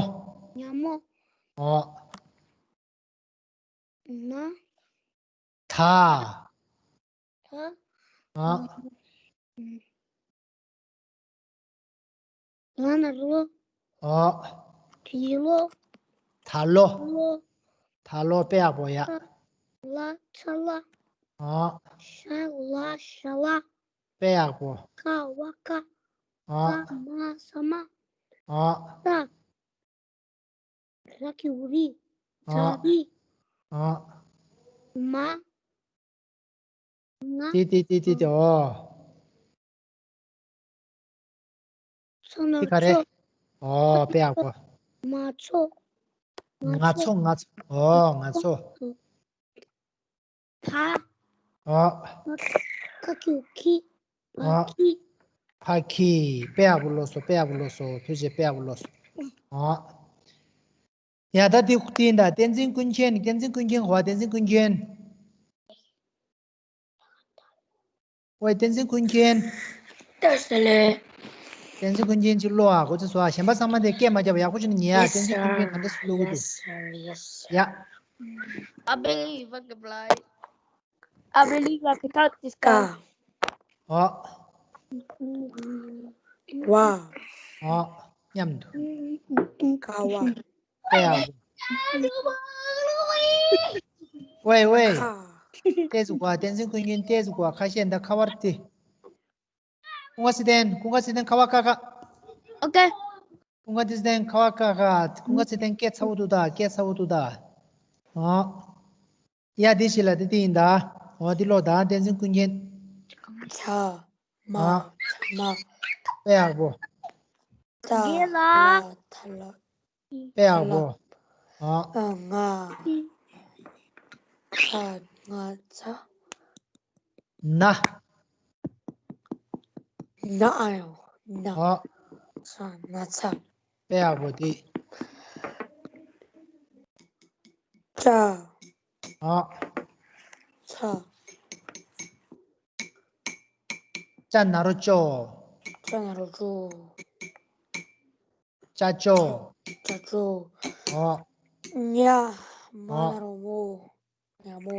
ཉ་མོ། ཨ། ན། ཐ། ཐ། ཨ། ང་ན་རོ། ཨ། ཐི་ལོ། ཐ་ལོ། ལོ། ཐ་ལོ། དཔེ་ཡག་པོ་ཡ། ལ་ཚ་ལ། ཨ། ཤ་ལ་ཤ་ལ། དཔེ་ཡག་པོ། ཁ་བ་ཁ། ཨ། ས་མ་ས་མ། ཨ། ས། ར་གི་གུ་རི། ཨ། ས་རི། ཨ། མ། ང་། ཏི་ཏི་ཏི་ཏི་ཏི། ཨོ། ཚོ་ན་ཏི་ག་རེ། ཚོ། ཨོ། དཔེ་ཡག་པོ། མ་ཚོ། ང་ཚོ། ང་ཚོ། ཨོ། ང་ཚོ། ཕ། ཨོ། ཁ་ཁྱུ་ཁི། ཕ་ཨོ། ཁི། ཕ་ཁི། དཔེ་ཡག་པོ་ཀློག་སོང་། དཔེ་ཡག་པོ་ཀློག་སོང་། ཐུགས་རྗེ་ཆེ། དཔེ་ཡག་པོ་ཀློག་སོང་། ཨོ། ཡ་ད་དེ་དེ་ཡིན་ད། བསྟན་འཛིན་ཀུན་མཁྱེན། བསྟན་འཛིན་ཀུན་མཁྱེན་གོ། བསྟན་འཛིན་ཀུན་མཁྱེན། ཝེ། བསྟན་འཛིན་ཀུན་མཁྱེན། བསྟན་འཛིན་ཀུན་མཁྱེན་ཅིག་ཀློག་ཨ། གོ་ཚོད་སོང་ཨ། གཞན་པ་ཚང་མ་དེ་སྐད་མ་རྒྱབ་པ་ཡག་པོ་བྱས་ནས་ཉན་ཨ། བསྟན་འཛིན་ཀུན་མཁྱེན་ག་འདྲ་སེ་ཀློག་གི་འདུག་ཡ། I believe I can fly. I believe I can touch the sky. ཨོ། ཝ། ཨོ། མཉམ་དུ། ཀ་བ། ཀ་ཡ། ཝེ་ཝེ། ཏེ་ཟུག་པ། བསྟན་འཛིན་ཀུན་མཁྱེན་ཏེ་ཟུག་པ། ཁ་ཤས་འདི་ཁ་བར་ཏེ། ཀུན་དགའ་ཚེ་བརྟན། ཀུན་དགའ་ཚེ་བརྟན་ཁ་བ་ཀ་ཀ། ཨོ་ཀེ། ཀུན་དགའ་ཚེ་བརྟན་ཁ་བ་ཀ་ཀ། ཀུན་དགའ་ཚེ་བརྟན་སྐད་ཚ་བོ་འདུག་ད། སྐད་ཚ་བོ་འདུག་ད། ཨོ། ཡ་འདི་ཞིག་ལ་འདི་འདི་ཡིན་ད། འོ་འདི་ཀློག་ད། བསྟན་འཛིན་ཀུན་མཁྱེན། ཆ། མ། ཨ། ཆ་མ། དཔེ་ཡག་པོ། ད། རྒན་ལགས། ད་ལ། དཔེ་ཡག་པོ། ཨ། ཨ། ང་། ཚ། ང་ཚ། ན། ན་ཨ་ཡོ། ན། ཨ། ཚ། ན་ཚ། དཔེ་ཡག་པོ་དེ། ཅ། ཨ། ཚ། ཅ་ན་རོ་ཅོ། ཅ་ན་རོ་ཅོ། ཅ་ཅོ། ཅ་ཅོ། ཨ། ཉ། མ་ན་རོ་མོ། ཉ་མོ།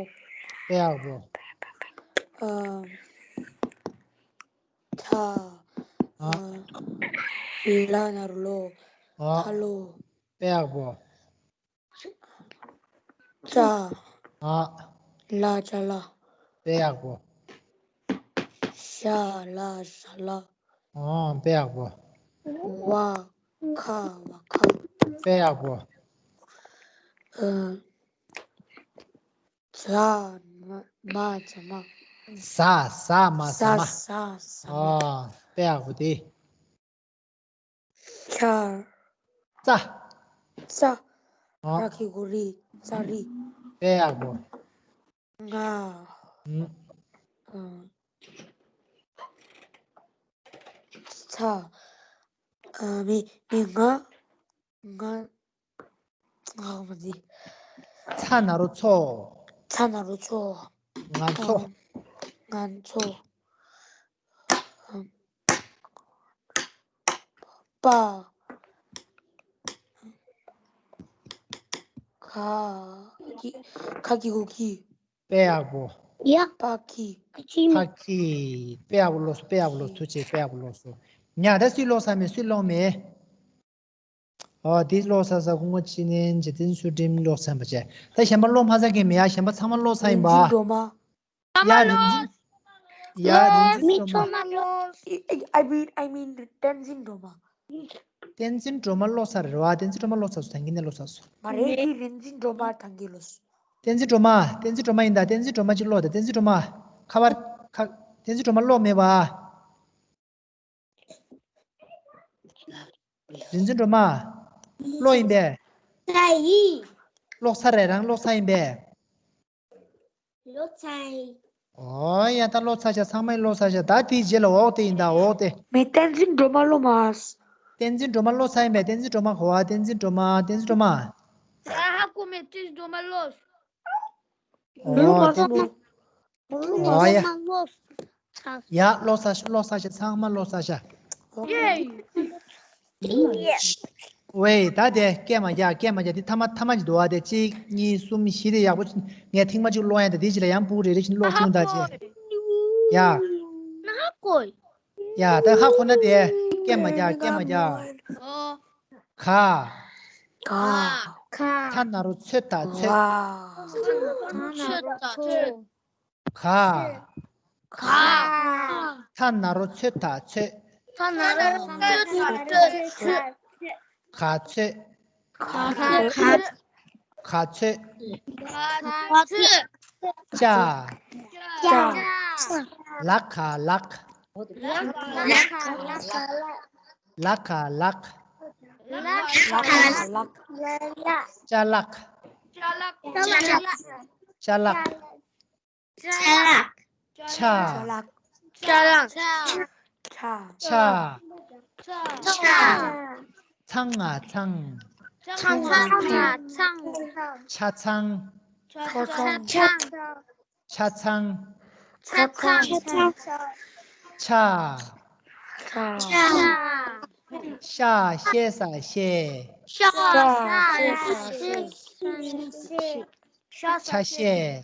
དཔེ་ཡག་པོ། ཨ། ཐ། ཨ། ལ་ན་རོ་ལོ། ཨ། ཐ་ལོ། དཔེ་ཡག་པོ། ཅ། ཨ། ལ་ཅ་ལ། དཔེ་ཡག་པོ། ཤ་ལ་ཤ་ལ། ཨ། དཔེ་ཡག་པོ། ཝ། ཁ་བ་ཁ། དཔེ་ཡག་པོ། ཨ། ཛ། མ། ཛ་མ། ཟ། ཟ་མ་ཟ་མ། ཟ། ཟ་མ། ཨ། དཔེ་ཡག་པོ་དེ། ཙ། ཙ། ཙ། ཨ། ར་གི་གུ་རི། ཙ་རི། དཔེ་ཡག་པོ། ང་། ཨུམ། ཨ། ཚ། ཨ། མི། མི། ང་། ང་། ང་། མི་འདི། ཚ་ན་རོ་ཚོ། ཚ་ན་རོ་ཚོ། ང་ཚོ། ང་ཚོ། པ། ག་གི། ག་གི་གུ་གི། དཔེ་ཡག་པོ། ཡ། པ་གི། ཕ་གི། དཔེ་ཡག་པོ་ཀློག་སོང་། དཔེ་ཡག་པོ་ཀློག་སོང་། ཐུགས་རྗེ་ཆེ། དཔེ་ཡག་པོ་ཀློག་སོང་། ཉ། ད་སུས་ཀློག་ཚར་མེད། སུས་ཀློག་མེད། ཨོ། འདི་ཀློག་ཚར་ས། སྐུ་ངོ་ཅི་ནན། རྗེ་བཙུན་ཚུལ་ཁྲིམས། ཀློག་ཚར་བ་བྱས། ད་གཞན་པ་ཀློག་མ་ཚར་མཁན་མེད་ཡ། གཞན་པ་ཚང་མ་ཀློག་ཚར་ཡིན་པ། རིན་ཆེན་སྒྲོལ་མ། ཡ། རིན་ཆེན། ཡ། རིན་ཆེན་སྒྲོལ་མ། I mean, I mean བསྟན་འཛིན་སྒྲོལ་མ། བསྟན་འཛིན་སྒྲོལ་མ་ཀློག་ཚར་རེད་བ། བསྟན་འཛིན་སྒྲོལ་མ་ཀློག་ཚར་སོང་། ད་གིན་ནས་ཀློག་ཚར་སོང་། མ་རེད། འདི་རིན་ཆེན་སྒྲོལ་མ་ད་གིན་ཀློག་སོང་། བསྟན་འཛིན་སྒྲོལ་མ། བསྟན་འཛིན་སྒྲོལ་མ་ཡིན་ད། བསྟན་འཛིན་སྒྲོལ་མ་ཅིག་ཀློག་ད། བསྟན་འཛིན་སྒྲོལ་མ། ཁ་པར་ཁ། བསྟན་འཛིན་སྒྲོལ་མ་ཀློག་མེད་པ། རིན་ཆེན་སྒྲོལ་མ། ཀློག་ཡིན་པས། ཀློག་ཚར་རེད། རང་ཀློག་ཚར་ཡིན་པས། ཀློག་ཚར་ཡིན། ཨོ་ཡ། ད་ཀློག་ཚར་ཤག་ཚང་མས་ཀློག་ཚར་ཤག་ད་དེའི་རྗེས་ལ་འོག་དེ་ཡིན་ད། འོག་དེ། མི། བསྟན་འཛིན་སྒྲོལ་མ་ཀློག་མ། བསྟན་འཛིན་སྒྲོལ་མ་ཀློག་ཚར་ཡིན་པས། བསྟན་འཛིན་སྒྲོལ་མ་གོ་བ། བསྟན་འཛིན་སྒྲོལ་མ། བསྟན་འཛིན་སྒྲོལ་མ། ཧ་གོ་མེད། བསྟན་འཛིན་སྒྲོལ་མ་ཀློག་ཨོ། བསྟན། ཨོ་ཡ། ཡ། ཀློག་ཚར་ཤག་ཀློག་ཚར་ཤག་ཚང་མ་ཀློག་ཚར་ཤག་ཝེ། ད་དེ་སྐད་མ་རྒྱག་སྐད་མ་རྒྱག་དེ་ཐ་མ་ཐ་མ་ཅིག་འདུག་ཨ། དེ་གཅིག་གཉིས། གསུམ། བཞི། དེ་ཡག་པོ། ངས་ཐེངས་མ་གཅིག་ཀློག་ཡ། ད་དེ་ཅིག་ལ་ཡང་སྤུ་གུ་རེ་རེ་བཞིན་ཀློག་བཅུག་ད་ཅེ། ཡ། ཡ། ད་ཧ་གོ་ན་དེ་སྐད་མ་རྒྱག་སྐད་མ་རྒྱག་ག་ག་ཚ་ན་རོ་ཚོད་ད་ཚོད། ག་ག་ཚ་ན་རོ་ཚོད་ད་ཚོད། ཚ་ན་རོ་ཚོད་ད་ཚོད། ག་ཚོད། ག་ཚོད། ཅ། ལ་ག་ལག་ལ་ག་ལག་ཅ་ལག་ཅ་ལག་ཆ། ཆ། ཆ། ཆ། ཚང་ང་ཚང་། ཆ་ཚང་། ཆ་ཚང་། ཆ་ཚང་། ཆ། ཤ། ཤེ་ས་ཤེས། ཤ། ཤ། ཤེ་ས་ཤེས། ཤ། ཤ་ཤེས།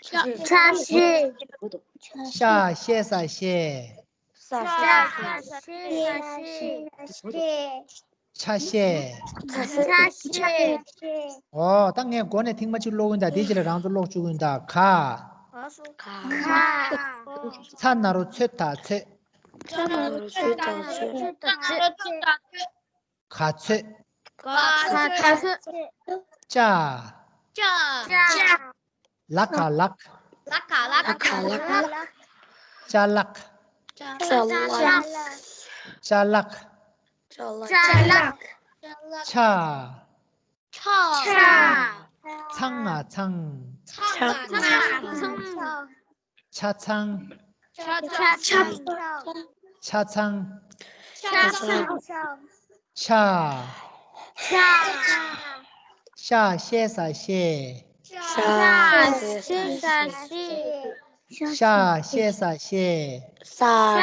ཤ། ཤ་ཤེས། ཤ། ཤེ་ས་ཤེས། ཤ། ཤ། ཤེ་ས་ཤེས། ཆ་ཤས། ཆ་ཤས། ཨོ། ད་ངས་མགོ་ནས་ཐེངས་མ་གཅིག་ཀློག་གིན་ད། དེའི་རྗེས་ལ་རང་ཚོ་ཀློག་བཅུག་གིན་ད། ག་ག་ཚ་ན་རོ་ཚོད་ད་ཚོད། ཚ་ན་རོ་ཚོད་ད་ཚོད། ག་ཚོད། ག་ཚོད། ཅ། ཅ། ལ་ག་ལག་ལ་ག་ལག་ལ་ག་ལག་ཅ་ལག་ཅ་ལག་ཅ་ལག་ཅ་ལག་ཆ། ཆ། ཚང་ང་ཚང་། ཆ་ཚང་། ཆ་ཚང་། ཆ་ཚང་། ཆ། ཤ་ཤེ་ས་ཤེས། ཤ་ཤེ་ས་ཤེས། ཤ་ཤེ་ས་ཤེས། ཤ་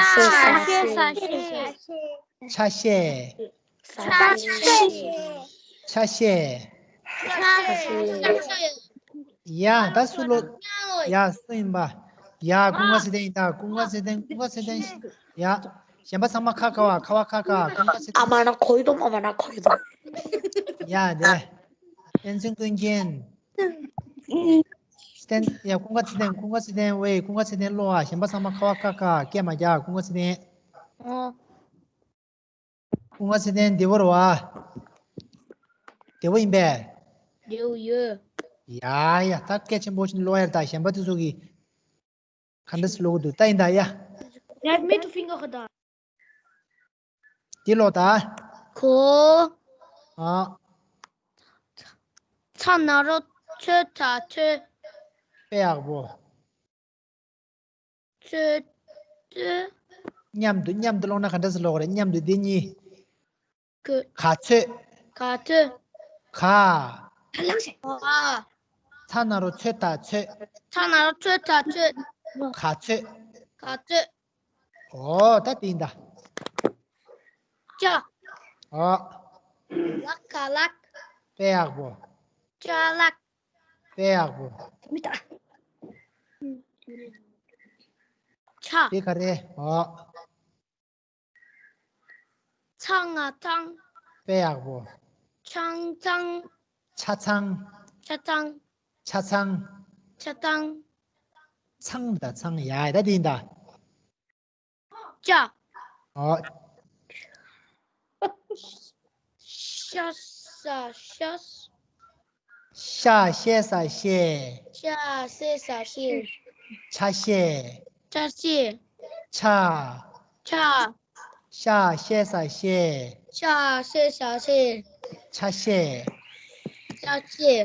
ཤེ་ས་ཤེས། ཤ་ཤེ་ས་ཤེས། ཤ་ཤེ། ཆ་ཤས། ཆ་ཤས། ཡ། ད་སུ་ལོ། ཡ། སུ་ཡིན་པ། ཡ། ཀུན་དགའ་ཚེ་བརྟན་ཡིན་ད། ཀུན་དགའ་ཚེ་བརྟན། ཀུན་དགའ་ཚེ་བརྟན། ཡ། གཞན་པ་ཚང་མ་ཁ་ཁ་བ། ཁ་བ་ཁ་ཁ། ཀུན་དགའ་ཚེ་བརྟན། ཨ་མ་ན་ཁོའི་དོ་མ་མ་ན་ཁོའི་དོ། ཡ། དེ། བསྟན་འཛིན་ཀུན་མཁྱེན། བསྟན། ཡ། ཀུན་དགའ་ཚེ་བརྟན། ཀུན་དགའ་ཚེ་བརྟན། ཝེ། ཀུན་དགའ་ཚེ་བརྟན་ལོ། ཨ། གཞན་པ་ཚང་མ་ཁ་བ་ཁ་ཁ། སྐད་མ་རྒྱག་ཀུན་དགའ་ཚེ་བརྟན། ཨོ། ཀུན་དགའ་ཚེ་བརྟན་བདེ་པོ་རེད་བ། བདེ་པོ་ཡིན་པས། བདེ་པོ་ཡོད། ཡ་ཡ། ད་སྐད་ཆེན་པོ་ཞིག་ཀློག་ཡ་རེད་ད། གཞན་པ་དེ་ཚོ་གིས་ག་འདྲ་སེ་ཀློག་གི་འདུག་ད་ཡིན་ད་ཡ། ཡ། མི་ཐུ་ཕིང་ག་ཁ་ད། འདི་ཀློག་ད། གོ། ཨ། ཚ་ན་རོ། ཚོད་དང་ཚོད། དཔེ་ཡག་པོ། ཚོད། མཉམ་དུ་མཉམ་དུ་ཀློག་ན་ག་འདྲ་སེ་ཀློག་རེད། མཉམ་དུ་འདི་གཉིས། ག་ཚོད། ག་ཚོད། ག་ག་ཚ་ན་རོ་ཚོད་དང་ཚོད། ཚ་ན་རོ་ཚོད་དང་ཚོད། ག་ཚོད། ག་ཚོད། ཨོ་ད་དེ་ཡིན་ད། ཅ། ཨོ། ལག་ག་ལག་དཔེ་ཡག་པོ། ཅ་ལག་དཔེ་ཡག་པོ། མི་ད། ཆ། དེ་ག་རེད། ཨོ། ཚ་ང་ཚང་། དཔེ་ཡག་པོ། ཆང་ཚང་། ཆ་ཚང་། ཆ་ཚང་། ཆ་ཚང་། ཆ་ཚང་། ཚང་ད་ཚང་ཡ་ད་དེ་ཡིན་ད། ཅ། ཨོ། ཤ་ས་ཤ། ཤ་ཤེ་ས་ཤེ། ཤ་ཤེ་ས་ཤེ། ཆ་ཤེ། ཆ་ཤེ། ཆ། ཆ། ཤ་ཤེ་ས་ཤེ། ཤ་ཤེ་ས་ཤེ། ཆ་ཤེ། ཆ་ཤེ།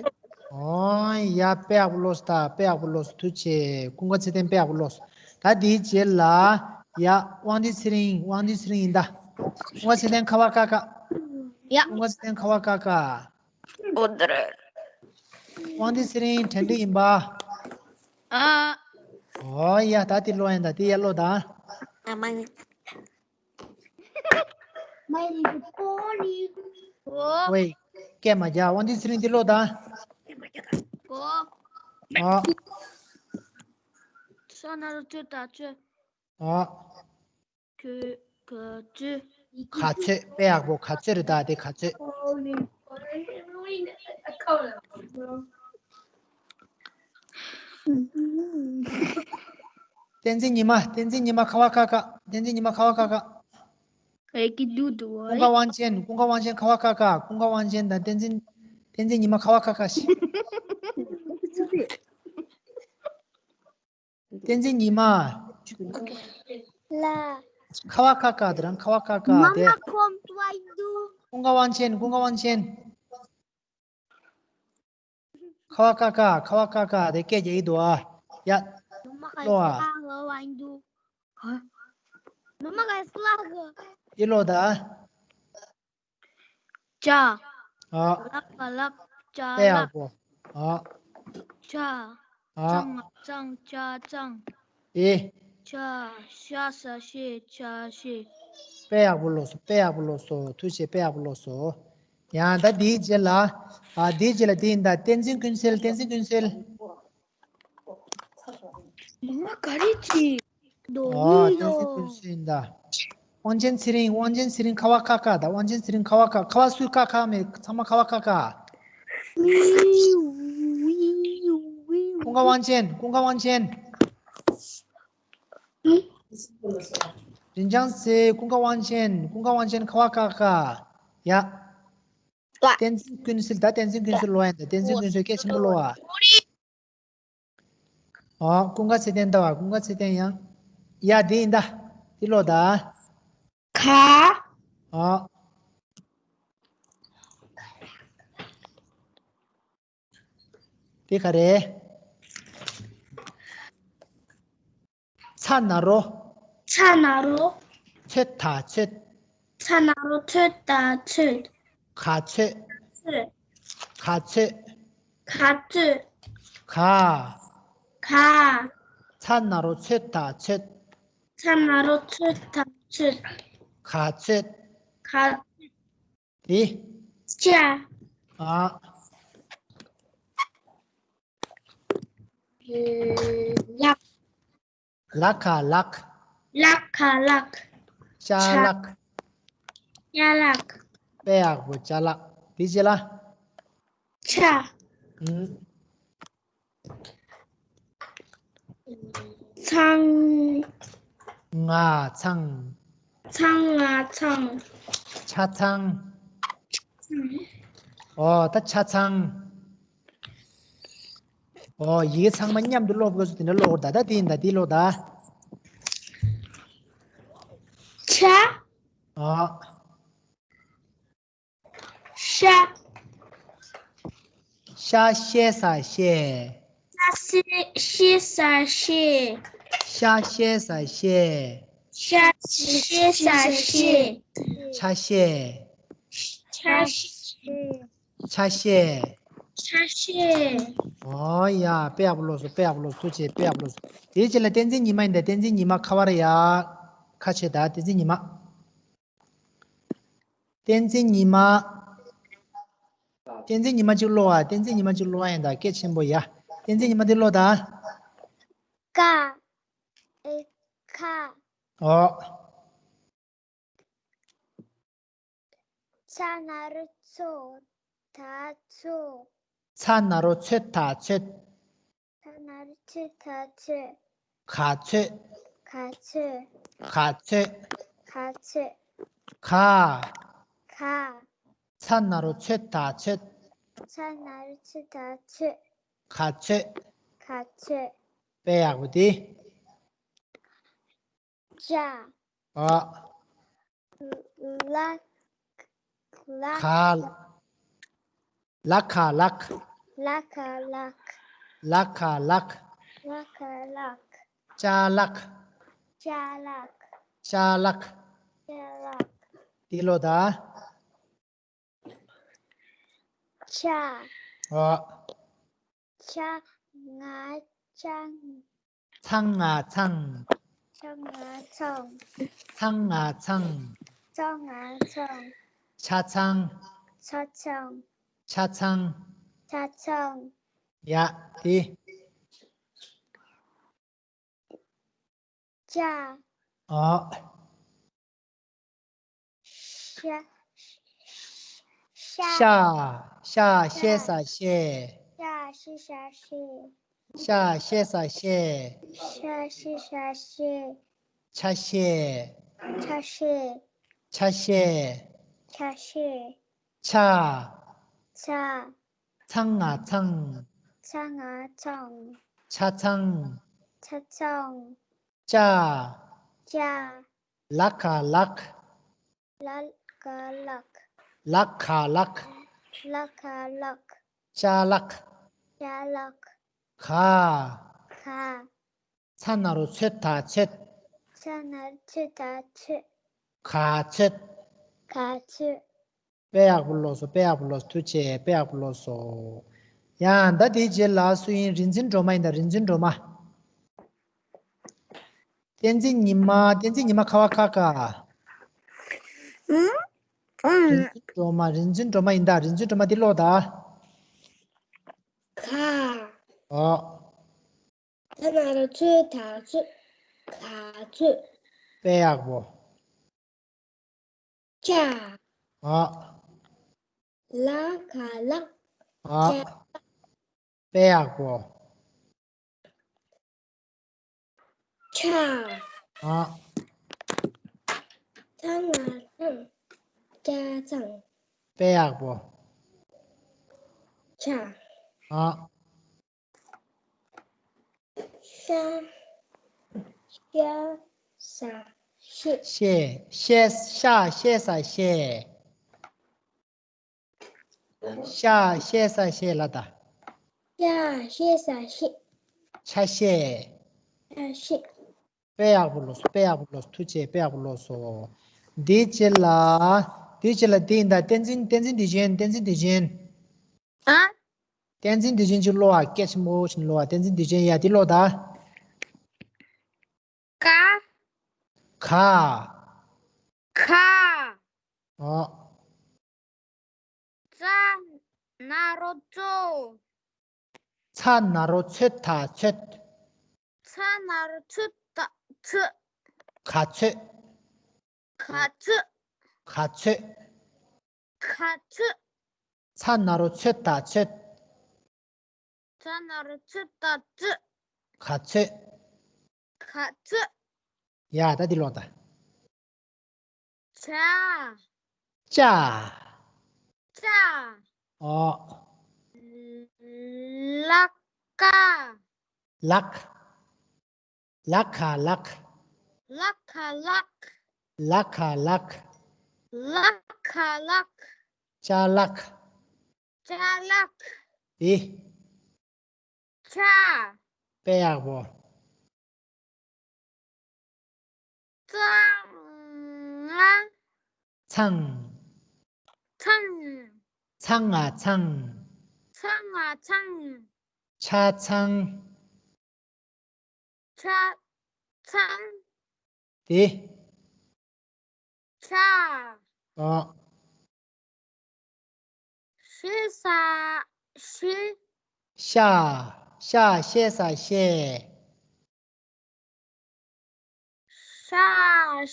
ཨོ་ཡ། དཔེ་ཡག་པོ་ཀློག་སོང་ད། དཔེ་ཡག་པོ་ཀློག་སོང་། ཐུགས་རྗེ་ཆེ། ཀུན་དགའ་ཚེ་བརྟན་དཔེ་ཡག་པོ་ཀློག་སོང་། ད་དེའི་རྗེས་ལ། ཡ། དབང་འདུས་ཚེ་རིང་། དབང་འདུས་ཚེ་རིང་ཡིན་ད། ཀུན་དགའ་ཚེ་བརྟན་ཁ་བ་ཀ་ཀ་ཡ། ཀུན་དགའ་ཚེ་བརྟན་ཁ་བ་ཀ་ཀ་ཨོ་དེ་རེད། དབང་འདུས་ཚེ་རིང་དྲན་འདུན་ཡིན་པ། ཨ། ཨོ་ཡ། ད་དེ་ཀློག་ཡིན་ད། དེ་ཡ་ཀློག་ད། ཨ་མ་ནི། ཝེ། སྐད་མ་རྒྱག་དབང་འདུས་ཚེ་རིང་འདི་ཀློག་དང་། ཨོ། ས་ན་རོ་ཚོད་དང་ཚོད། ཨོ། ག་ཚོད། ག་ཚོད། དཔེ་ཡག་པོ། ག་ཚོད་རེད་ད། དེ་ག་ཚོད། བསྟན་འཛིན་ཉི་མ། བསྟན་འཛིན་ཉི་མ་ཁ་བ་ཀ་ཀ་བསྟན་འཛིན་ཉི་མ་ཁ་བ་ཀ་ཀ་ཀུན་དགའ་དབང་ཆེན། ཀུན་དགའ་དབང་ཆེན་ཁ་བ་ཀ་ཀ་ཀུན་དགའ་དབང་ཆེན་དང་བསྟན་འཛིན། བསྟན་འཛིན་ཉི་མ་ཁ་བ་ཀ་ཀ་ཞིག་བསྟན་འཛིན་ཉི་མ། ལ། ཁ་བ་ཀ་ཀ་དེ་རང་ཁ་བ་ཀ་ཀ་དེ། ཀུན་དགའ་དབང་ཆེན། ཀུན་དགའ་དབང་ཆེན། ཁ་བ་ཀ་ཀ་ཁ་བ་ཀ་ཀ་དེ་སྐད་རྒྱག་གི་འདུག་ཨ། ཡ། ཀློག་ཨ། ཡི་ཀློག་ད། ཅ། ཨ། ལག་ག་ལག་ཅ་ལག་དཔེ་ཡག་པོ། ཨ། ཅ། ཨ། ཙང་ཙང་ཅ་ཙང་། ཨེ། ཅ། ཤ་ས་ཤེ་ཅ་ཤེ། དཔེ་ཡག་པོ་ཀློག་སོང་། དཔེ་ཡག་པོ་ཀློག་སོང་། ཐུགས་རྗེ་ཆེ། དཔེ་ཡག་པོ་ཀློག་སོང་། ཡང་ད་དེའི་རྗེས་ལ། ཨ། དེའི་རྗེས་ལ་དེ་ཡིན་ད། བསྟན་འཛིན་ཀུན་གསལ། བསྟན་འཛིན་ཀུན་གསལ། ང་ག་རེ་བྱེད། ཨ། བསྟན་འཛིན་ཀུན་གསལ་ཡིན་ད། དབང་ཆེན་ཚེ་རིང་། དབང་ཆེན་ཚེ་རིང་ཁ་བ་ཀ་ཀ་ད། དབང་ཆེན་ཚེ་རིང་ཁ་བ་ཀ། ཁ་བ་སུས་ཀ་ཀ་མེད། ཚང་མ་ཁ་བ་ཀ་ཀ་ཀུན་དགའ་དབང་ཆེན། ཀུན་དགའ་དབང་ཆེན། རིན་ལྕང་སྲས། ཀུན་དགའ་དབང་ཆེན། ཀུན་དགའ་དབང་ཆེན་ཁ་བ་ཀ་ཀ་ཡ། བསྟན་འཛིན་ཀུན་གསལ་ད། བསྟན་འཛིན་ཀུན་གསལ་ཀློག་ཡ་ད། བསྟན་འཛིན་ཀུན་གསལ་སྐད་ཆེན་པོ་ཀློག་ཨ། ཨོ། ཀུན་དགའ་ཚེ་བརྟན་ད་བ། ཀུན་དགའ་ཚེ་བརྟན་ཡང་། ཡ་དེ་ཡིན་ད། དེ་ཀློག་ད། ག་ཨོ། དེ་ག་རེད། ཚ་ན་རོ། ཚ་ན་རོ། ཚོད་ད་ཚོད། ཚ་ན་རོ་ཚོད་ད་ཚོད། ག་ཚོད། ཚོད། ག་ཚོད། ག་ཚོད། ག་ག་ཚ་ན་རོ་ཚོད་ད་ཚོད། ཚ་ན་རོ་ཚོད་ད་ཚོད། ག་ཚོད། ག་དེ། ཅ། ཨ། ལག་ལག་ག་ལག་ལག་ག་ལག་ཅ་ལག་ཅ་ལག་དཔེ་ཡག་པོ། ཅ་ལག་དེ་ཅི་ལ། ཆ། ཨུམ། ཚང་། ང་ཚང་། ཚང་ང་ཚང་། ཆ་ཚང་། ཨོ་ད་ཆ་ཚང་། ཨོ་ཡི་གེ་ཚང་མ་མཉམ་དུ་ཀློག་དགོས་སུ་དེ་འདྲ་ཀློག་དགོས། ད་ད་དེ་ཡིན་ད། དེ་ཀློག་ད། ཆ། ཨོ། ཤ། ཤ་ཤེ་ས་ཤེ། ཤ་ཤེ་ཤེ་ས་ཤེ། ཤ་ཤེ་ས་ཤེ། ཤ་ཤེ་ཤེ་ས་ཤེ། ཆ་ཤེ། ཆ་ཤེ། ཆ་ཤེ། ཆ་ཤེ། ཨོ་ཡ། དཔེ་ཡག་པོ་ལོས་སོ། དཔེ་ཡག་པོ་ལོས། ཐུགས་རྗེ་ཆེ། དཔེ་ཡག་པོ་ལོས་སོ། དེའི་རྗེས་ལ་བསྟན་འཛིན་ཉི་མ་ཡིན་ད། བསྟན་འཛིན་ཉི་མ་ཁ་པར་ཡ། ཁ་ཕྱེ་ད། བསྟན་འཛིན་ཉི་མ། བསྟན་འཛིན་ཉི་མ། བསྟན་འཛིན་ཉི་མ་གཅིག་ཀློག་ཨ། བསྟན་འཛིན་ཉི་མ་གཅིག་ཀློག་ཨ་ཡིན་ད། སྐད་ཆེན་པོ་ཡ། བསྟན་འཛིན་ཉི་མ་འདི་ཀློག་ད། ཀ། ཨེ། ཁ། ཨོ། ཚ་ན་རོ་ཚོ། ད་ཚོ། ཚ་ན་རོ་ཚོད། ད་ཚོད། ཚ་ན་རོ་ཚོད། ད་ཚོད། ག་ཚོད། ག་ཚོད། ག་ཚོད། ག་ཚོད། ག། ག། ཚ་ན་རོ་ཚོད། ད་ཚོད། ཚ་ན་རོ་ཚོད། ད་ཚོད། ག་ཚོད། ག་ཚོད། དཔེ་ཡག་པོ་དེ། ཅ། ཨ། ལ། ལ། ག། ལ་ཁ་ལག་ལ་ཁ་ལག་ལ་ཁ་ལག་ལ་ཁ་ལག་ཅ་ལག་ཅ་ལག་ཅ་ལག་ཅ་ལག་འདི་ཀློག་ད། ཅ། ཨ། ཅ་ང་ཅང་། ཚང་ང་ཚང་། ཅ་ང་ཚང་། ཚང་ང་ཚང་། ཚང་ང་ཚང་། ཆ་ཚང་། ཆ་ཚང་། ཆ་ཚང་། ཆ་ཚང་། ཡ། དེ། ཅ། ཨ། ཤ། ཤ། ཤ། ཤ་ཤེ་ས་ཤེ། ཤ་ཤེ་ས་ཤེ། ཤ་ཤེ་ས་ཤེ། ཤ་ཤེ་ས་ཤེ། ཆ་ཤེ། ཆ་ཤེ། ཆ་ཤེ། ཆ་ཤེ། ཆ། ཆ། ཚང་ང་ཚང་། ཚང་ང་ཚང་། ཆ་ཚང་། ཆ་ཚང་། ཅ། ཅ། ལ་ཁ་ལག་ལ་ཁ་ལག་ལ་ཁ་ལག་ལ་ཁ་ལག་ཅ་ལག་ཅ་ལག་ག་ག་ཚ་ན་རོ་ཚོད་ད་ཚོད། ཚ་ན་རོ་ཚོད་ད་ཚོད། ག་ཚོད། ག་ཚོད། དཔེ་ཡག་པོ་ཀློག་སོང་། དཔེ་ཡག་པོ་ཀློག་སོང་། ཐུགས་རྗེ་ཆེ། དཔེ་ཡག་པོ་ཀློག་སོང་། ཡང་ད་དེའི་རྗེས་ལ་སུ་ཡིན། རིག་འཛིན་སྒྲོལ་མ་ཡིན་ད། རིག་འཛིན་སྒྲོལ་མ། བསྟན་འཛིན་ཉི་མ། བསྟན་འཛིན་ཉི་མ་ཁ་བ་ཁ་ཀ་ཨུམ། ཨུམ། རིག་འཛིན་སྒྲོལ་མ། རིག་འཛིན་སྒྲོལ་མ་ཡིན་ད། རིག་འཛིན་སྒྲོལ་མ་འདི་ཀློག་ད། ག་ཨོ། ཚ་ན་རོ་ཚོད་ད་ཚོད། ག་ཚོད། དཔེ་ཡག་པོ། ཅ། ཨ། ལ་ཁ་ལག་ཨ། ཅ། དཔེ་ཡག་པོ། ཆ། ཨ། ཚ་ང་ཚང་། ཅ་ཚང་། དཔེ་ཡག་པོ། ཆ། ཨ། ཤ། ཤ། ས། ཤེ། ཤེ། ཤེ། ཤ་ཤེ་ས་ཤེ། ཤ་ཤེ་ས་ཤེ་ལ་ད། ཤ་ཤེ་ས་ཤེ། ཆ་ཤེ། ཆ་ཤེ། དཔེ་ཡག་པོ་ཀློག་སོང་། དཔེ་ཡག་པོ་ཀློག་སོང་། ཐུགས་རྗེ་ཆེ། དཔེ་ཡག་པོ་ཀློག་སོང་། འདིའི་རྗེས་ལ། འདིའི་རྗེས་ལ་འདི་ཡིན་ད། བསྟན་འཛིན། བསྟན་འཛིན་དུས་ཆེན། བསྟན་འཛིན་དུས་ཆེན། ཨ། བསྟན་འཛིན་དུས་ཆེན་ཅིག་ཀློག་ཨ། སྐད་ཆེན་པོ་ཞིག་ཀློག་ཨ། བསྟན་འཛིན་དུས་ཆེན་ཡ་འདི་ཀློག་ད། ཀ་ག་ཁ། ཨོ། ཚ་ན་རོ་ཚོ། ཚ་ན་རོ་ཚོད་ད་ཚོད། ཚ་ན་རོ་ཚོད་ད་ཚོད། ག་ཚོད། ག་ཚོད། ག་ཚོད། ག་ཚོད། ཚ་ན་རོ་ཚོད་ད་ཚོད། ཚ་ན་རོ་ཚོད་ད་ཚོད། ག་ཚོད། ག་ཚོད། ཡ་ད་འདི་ཀློག་ད། ཅ། ཅ། ཅ། ཨོ། ལ་ཀ་ལག་ལ་ཁ་ལག་ལ་ཁ་ལག་ལ་ཁ་ལག་ལ་ཁ་ལག་ཅ་ལག་ཅ་ལག་དེ། ཆ། དཔེ་ཡག་པོ། ཚང་ང་ཚང་། ཚང་། ཚང་ང་ཚང་། ཚང་ང་ཚང་། ཆ་ཚང་། ཆ་ཚང་། དེ། ཆ། ཨོ། ཤེ་ས་ཤེ། ཤ། ཤ་ཤེ་ས་ཤེ། ཤ་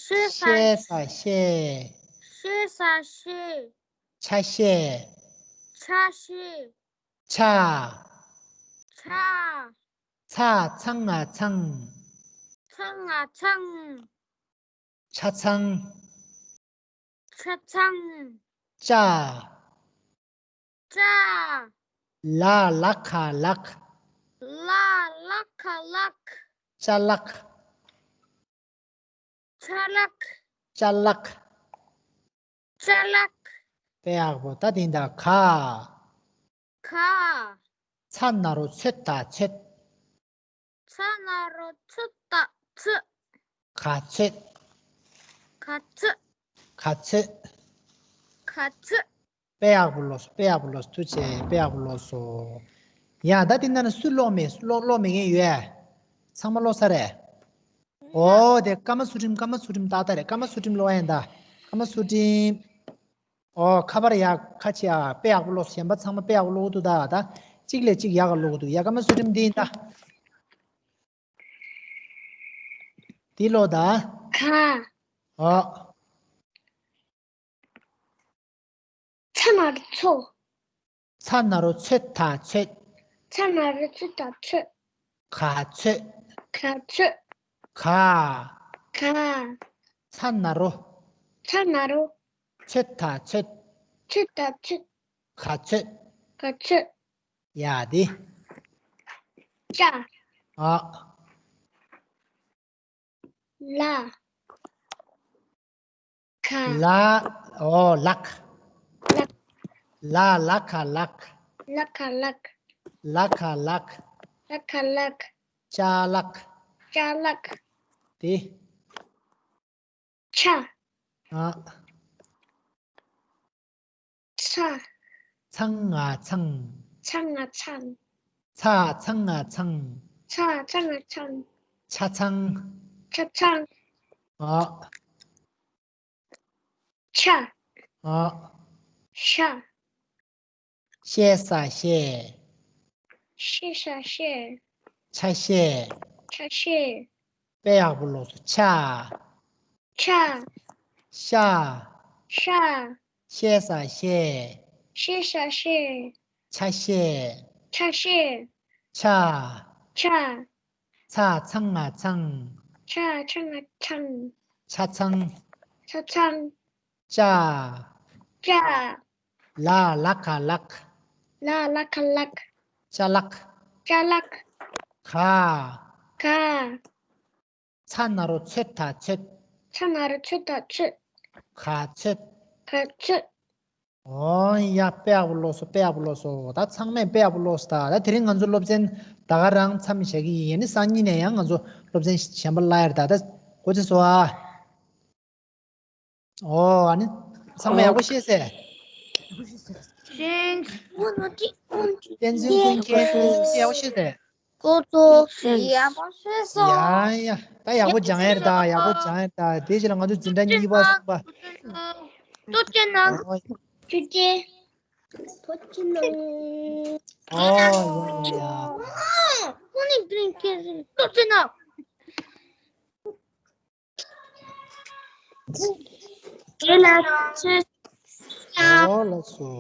ཤེ་ས་ཤེ་ས་ཤེ། ཤེ་ས་ཤེ། ཆ་ཤེ། ཆ་ཤེ། ཆ། ཆ། ཚ་ཚང་ང་ཚང་། ཚང་ང་ཚང་། ཆ་ཚང་། ཆ་ཚང་། ཅ། ཅ། ལ་ལ་ཁ་ལག་ལ་ལ་ཁ་ལག་ཅ་ལག་ཅ་ལག་ཅ་ལག་ཅ་ལག་དཔེ་ཡག་པོ། ད་དེ་འདྲ་ག་ཁ། ཚ་ན་རོ་ཚོད་ད་ཚོད། ཚ་ན་རོ་ཚོད་ད་ཚོད། ག་ཚོད། ག་ཚོད། ག་ཚོད། ག་ཚོད། དཔེ་ཡག་པོ་ཀློག་སོང་། དཔེ་ཡག་པོ་ཀློག་སོང་། ཐུགས་རྗེ་ཆེ། དཔེ་ཡག་པོ་ཀློག་སོང་། ཡ་ད་དེ་ན་ན་སུ་ཀློག་མེད། ཀློག་ཀློག་མེད་མཁན་ཡོད་ཨ། ཚང་མ་ཀློག་ཚར་རེད། ཨོ་དེ་ཀརྨ་ཚུལ་ཁྲིམས། ཀརྨ་ཚུལ་ཁྲིམས་ཏག་ཏག་རེད། ཀརྨ་ཚུལ་ཁྲིམས་ཀློག་ཡ་ཡིན་ད། ཀརྨ་ཚུལ་ཁྲིམས། ཨོ་ཁ་པར་ཡག་ཁ་ཆེ་ཨ། དཔེ་ཡག་པོ་ཀློག་སོང་། གཞན་པ་ཚང་མ་དཔེ་ཡག་པོ་ཀློག་འདུག་ད། ད་གཅིག་ལས་གཅིག་ཡག་ག་ཀློག་འདུག་ཡ་ཀརྨ་ཚུལ་ཁྲིམས་འདི་ཡིན་ད། འདི་ཀློག་ད། ག་ཨོ། ཚ་ན་རོ་ཚོ། ཚ་ན་རོ་ཚོད་ད་ཚོད། ཚ་ན་རོ་ཚོད་ད་ཚོད། ག་ཚོད། ག་ཚོད། ག་ག་ཚ་ན་རོ། ཚ་ན་རོ། ཚོད་ད་ཚོད། ཚོད་ད་ཚོད། ག་ཚོད། ག་ཚོད། ཡ་དེ། ཅ། ཨ། ལ། ཁ། ལ། ཨོ་ལག་ལག་ལ་ལ་ཁ་ལག་ལ་ཁ་ལག་ལ་ཁ་ལག་ལ་ཁ་ལག་ཅ་ལག་ཅ་ལག་དེ། ཆ། ཨ། ཚ། ཚང་ང་ཚང་། ཚང་ང་ཚང་། ཚ་ཚང་ང་ཚང་། ཚ་ཚང་ང་ཚང་། ཆ་ཚང་། ཆ་ཚང་། ཨ། ཆ། ཨ། ཤ། ཤེ་ས་ཤེ། ཤེ་ས་ཤེ། ཆ་ཤེ། ཆ་ཤེ། དཔེ་ཡག་པོ་ཀློག་སོང་། ཆ། ཆ། ཤ། ཤ། ཤེ་ས་ཤེ། ཤེ་ས་ཤེ། ཆ་ཤེ། ཆ་ཤེ། ཆ། ཆ། ཚ་ཚང་ང་ཚང་། ཚ་ཚང་ང་ཚང་། ཆ་ཚང་། ཆ་ཚང་། ཅ། ཅ། ལ་ལ་ཁ་ལག་ལ་ལ་ཁ་ལག་ཅ་ལག་ཅ་ལག་ག་ག་ཚ་ན་རོ་ཚོད་ད་ཚོད། ཚ་ན་རོ་ཚོད་ད་ཚོད། ག་ཚོད། ག་ཚོད། ཨོ་ཡ། དཔེ་ཡག་པོ་ཀློག་སོང་། དཔེ་ཡག་པོ་ཀློག་སོང་། ད་ཚང་མས་དཔེ་ཡག་པོ་ཀློག་སོང་། ད་ད་དེ་རིང་ང་ཚོ་སློབ་ཚན་ད་ག་རང་མཚམས་བཞག་གི་ཡིན། ཨ་ནི་སང་ཉིན་ནས་ཡང་ང་ཚོ་སློབ་ཚན་གཞན་པ་སླེབས་ཡ་རེད། ད་ད་གོ་ཚོད་སོང་ཨ། ཨོ་ཨ་ནི་ཚང་མས་ཡག་པོ་ཤེས་ཟེར། བསྟན་འཛིན་ཀུན་མཁྱེན་ཡག་པོ་ཤེས་ཟེར། ཀོ་ཙོ་ཡག་པོ་ཤེས་སོང་། ཡ་ཡ། ད་ཡག་པོ་སྦྱང་ཡ་རེད། ད་ཡག་པོ་སྦྱང་ཡ་རེད། ད་དེའི་རྗེས་ལ་ང་ཚོ་འཛིན་གྲྭ་གཉིས་པ་གསུམ་པ། ཏོ་ཅན་ན། ཨོ་ཅུ་ཅེ། ཏོ་ཅན་ན། ཨོ་ཡ་ཡ། ཁོ་ནི་བིན་ཁེ་ཏོ་ཅན་ན། དེ་ལ་ཚེ། ཨོ་ལགས་སོ།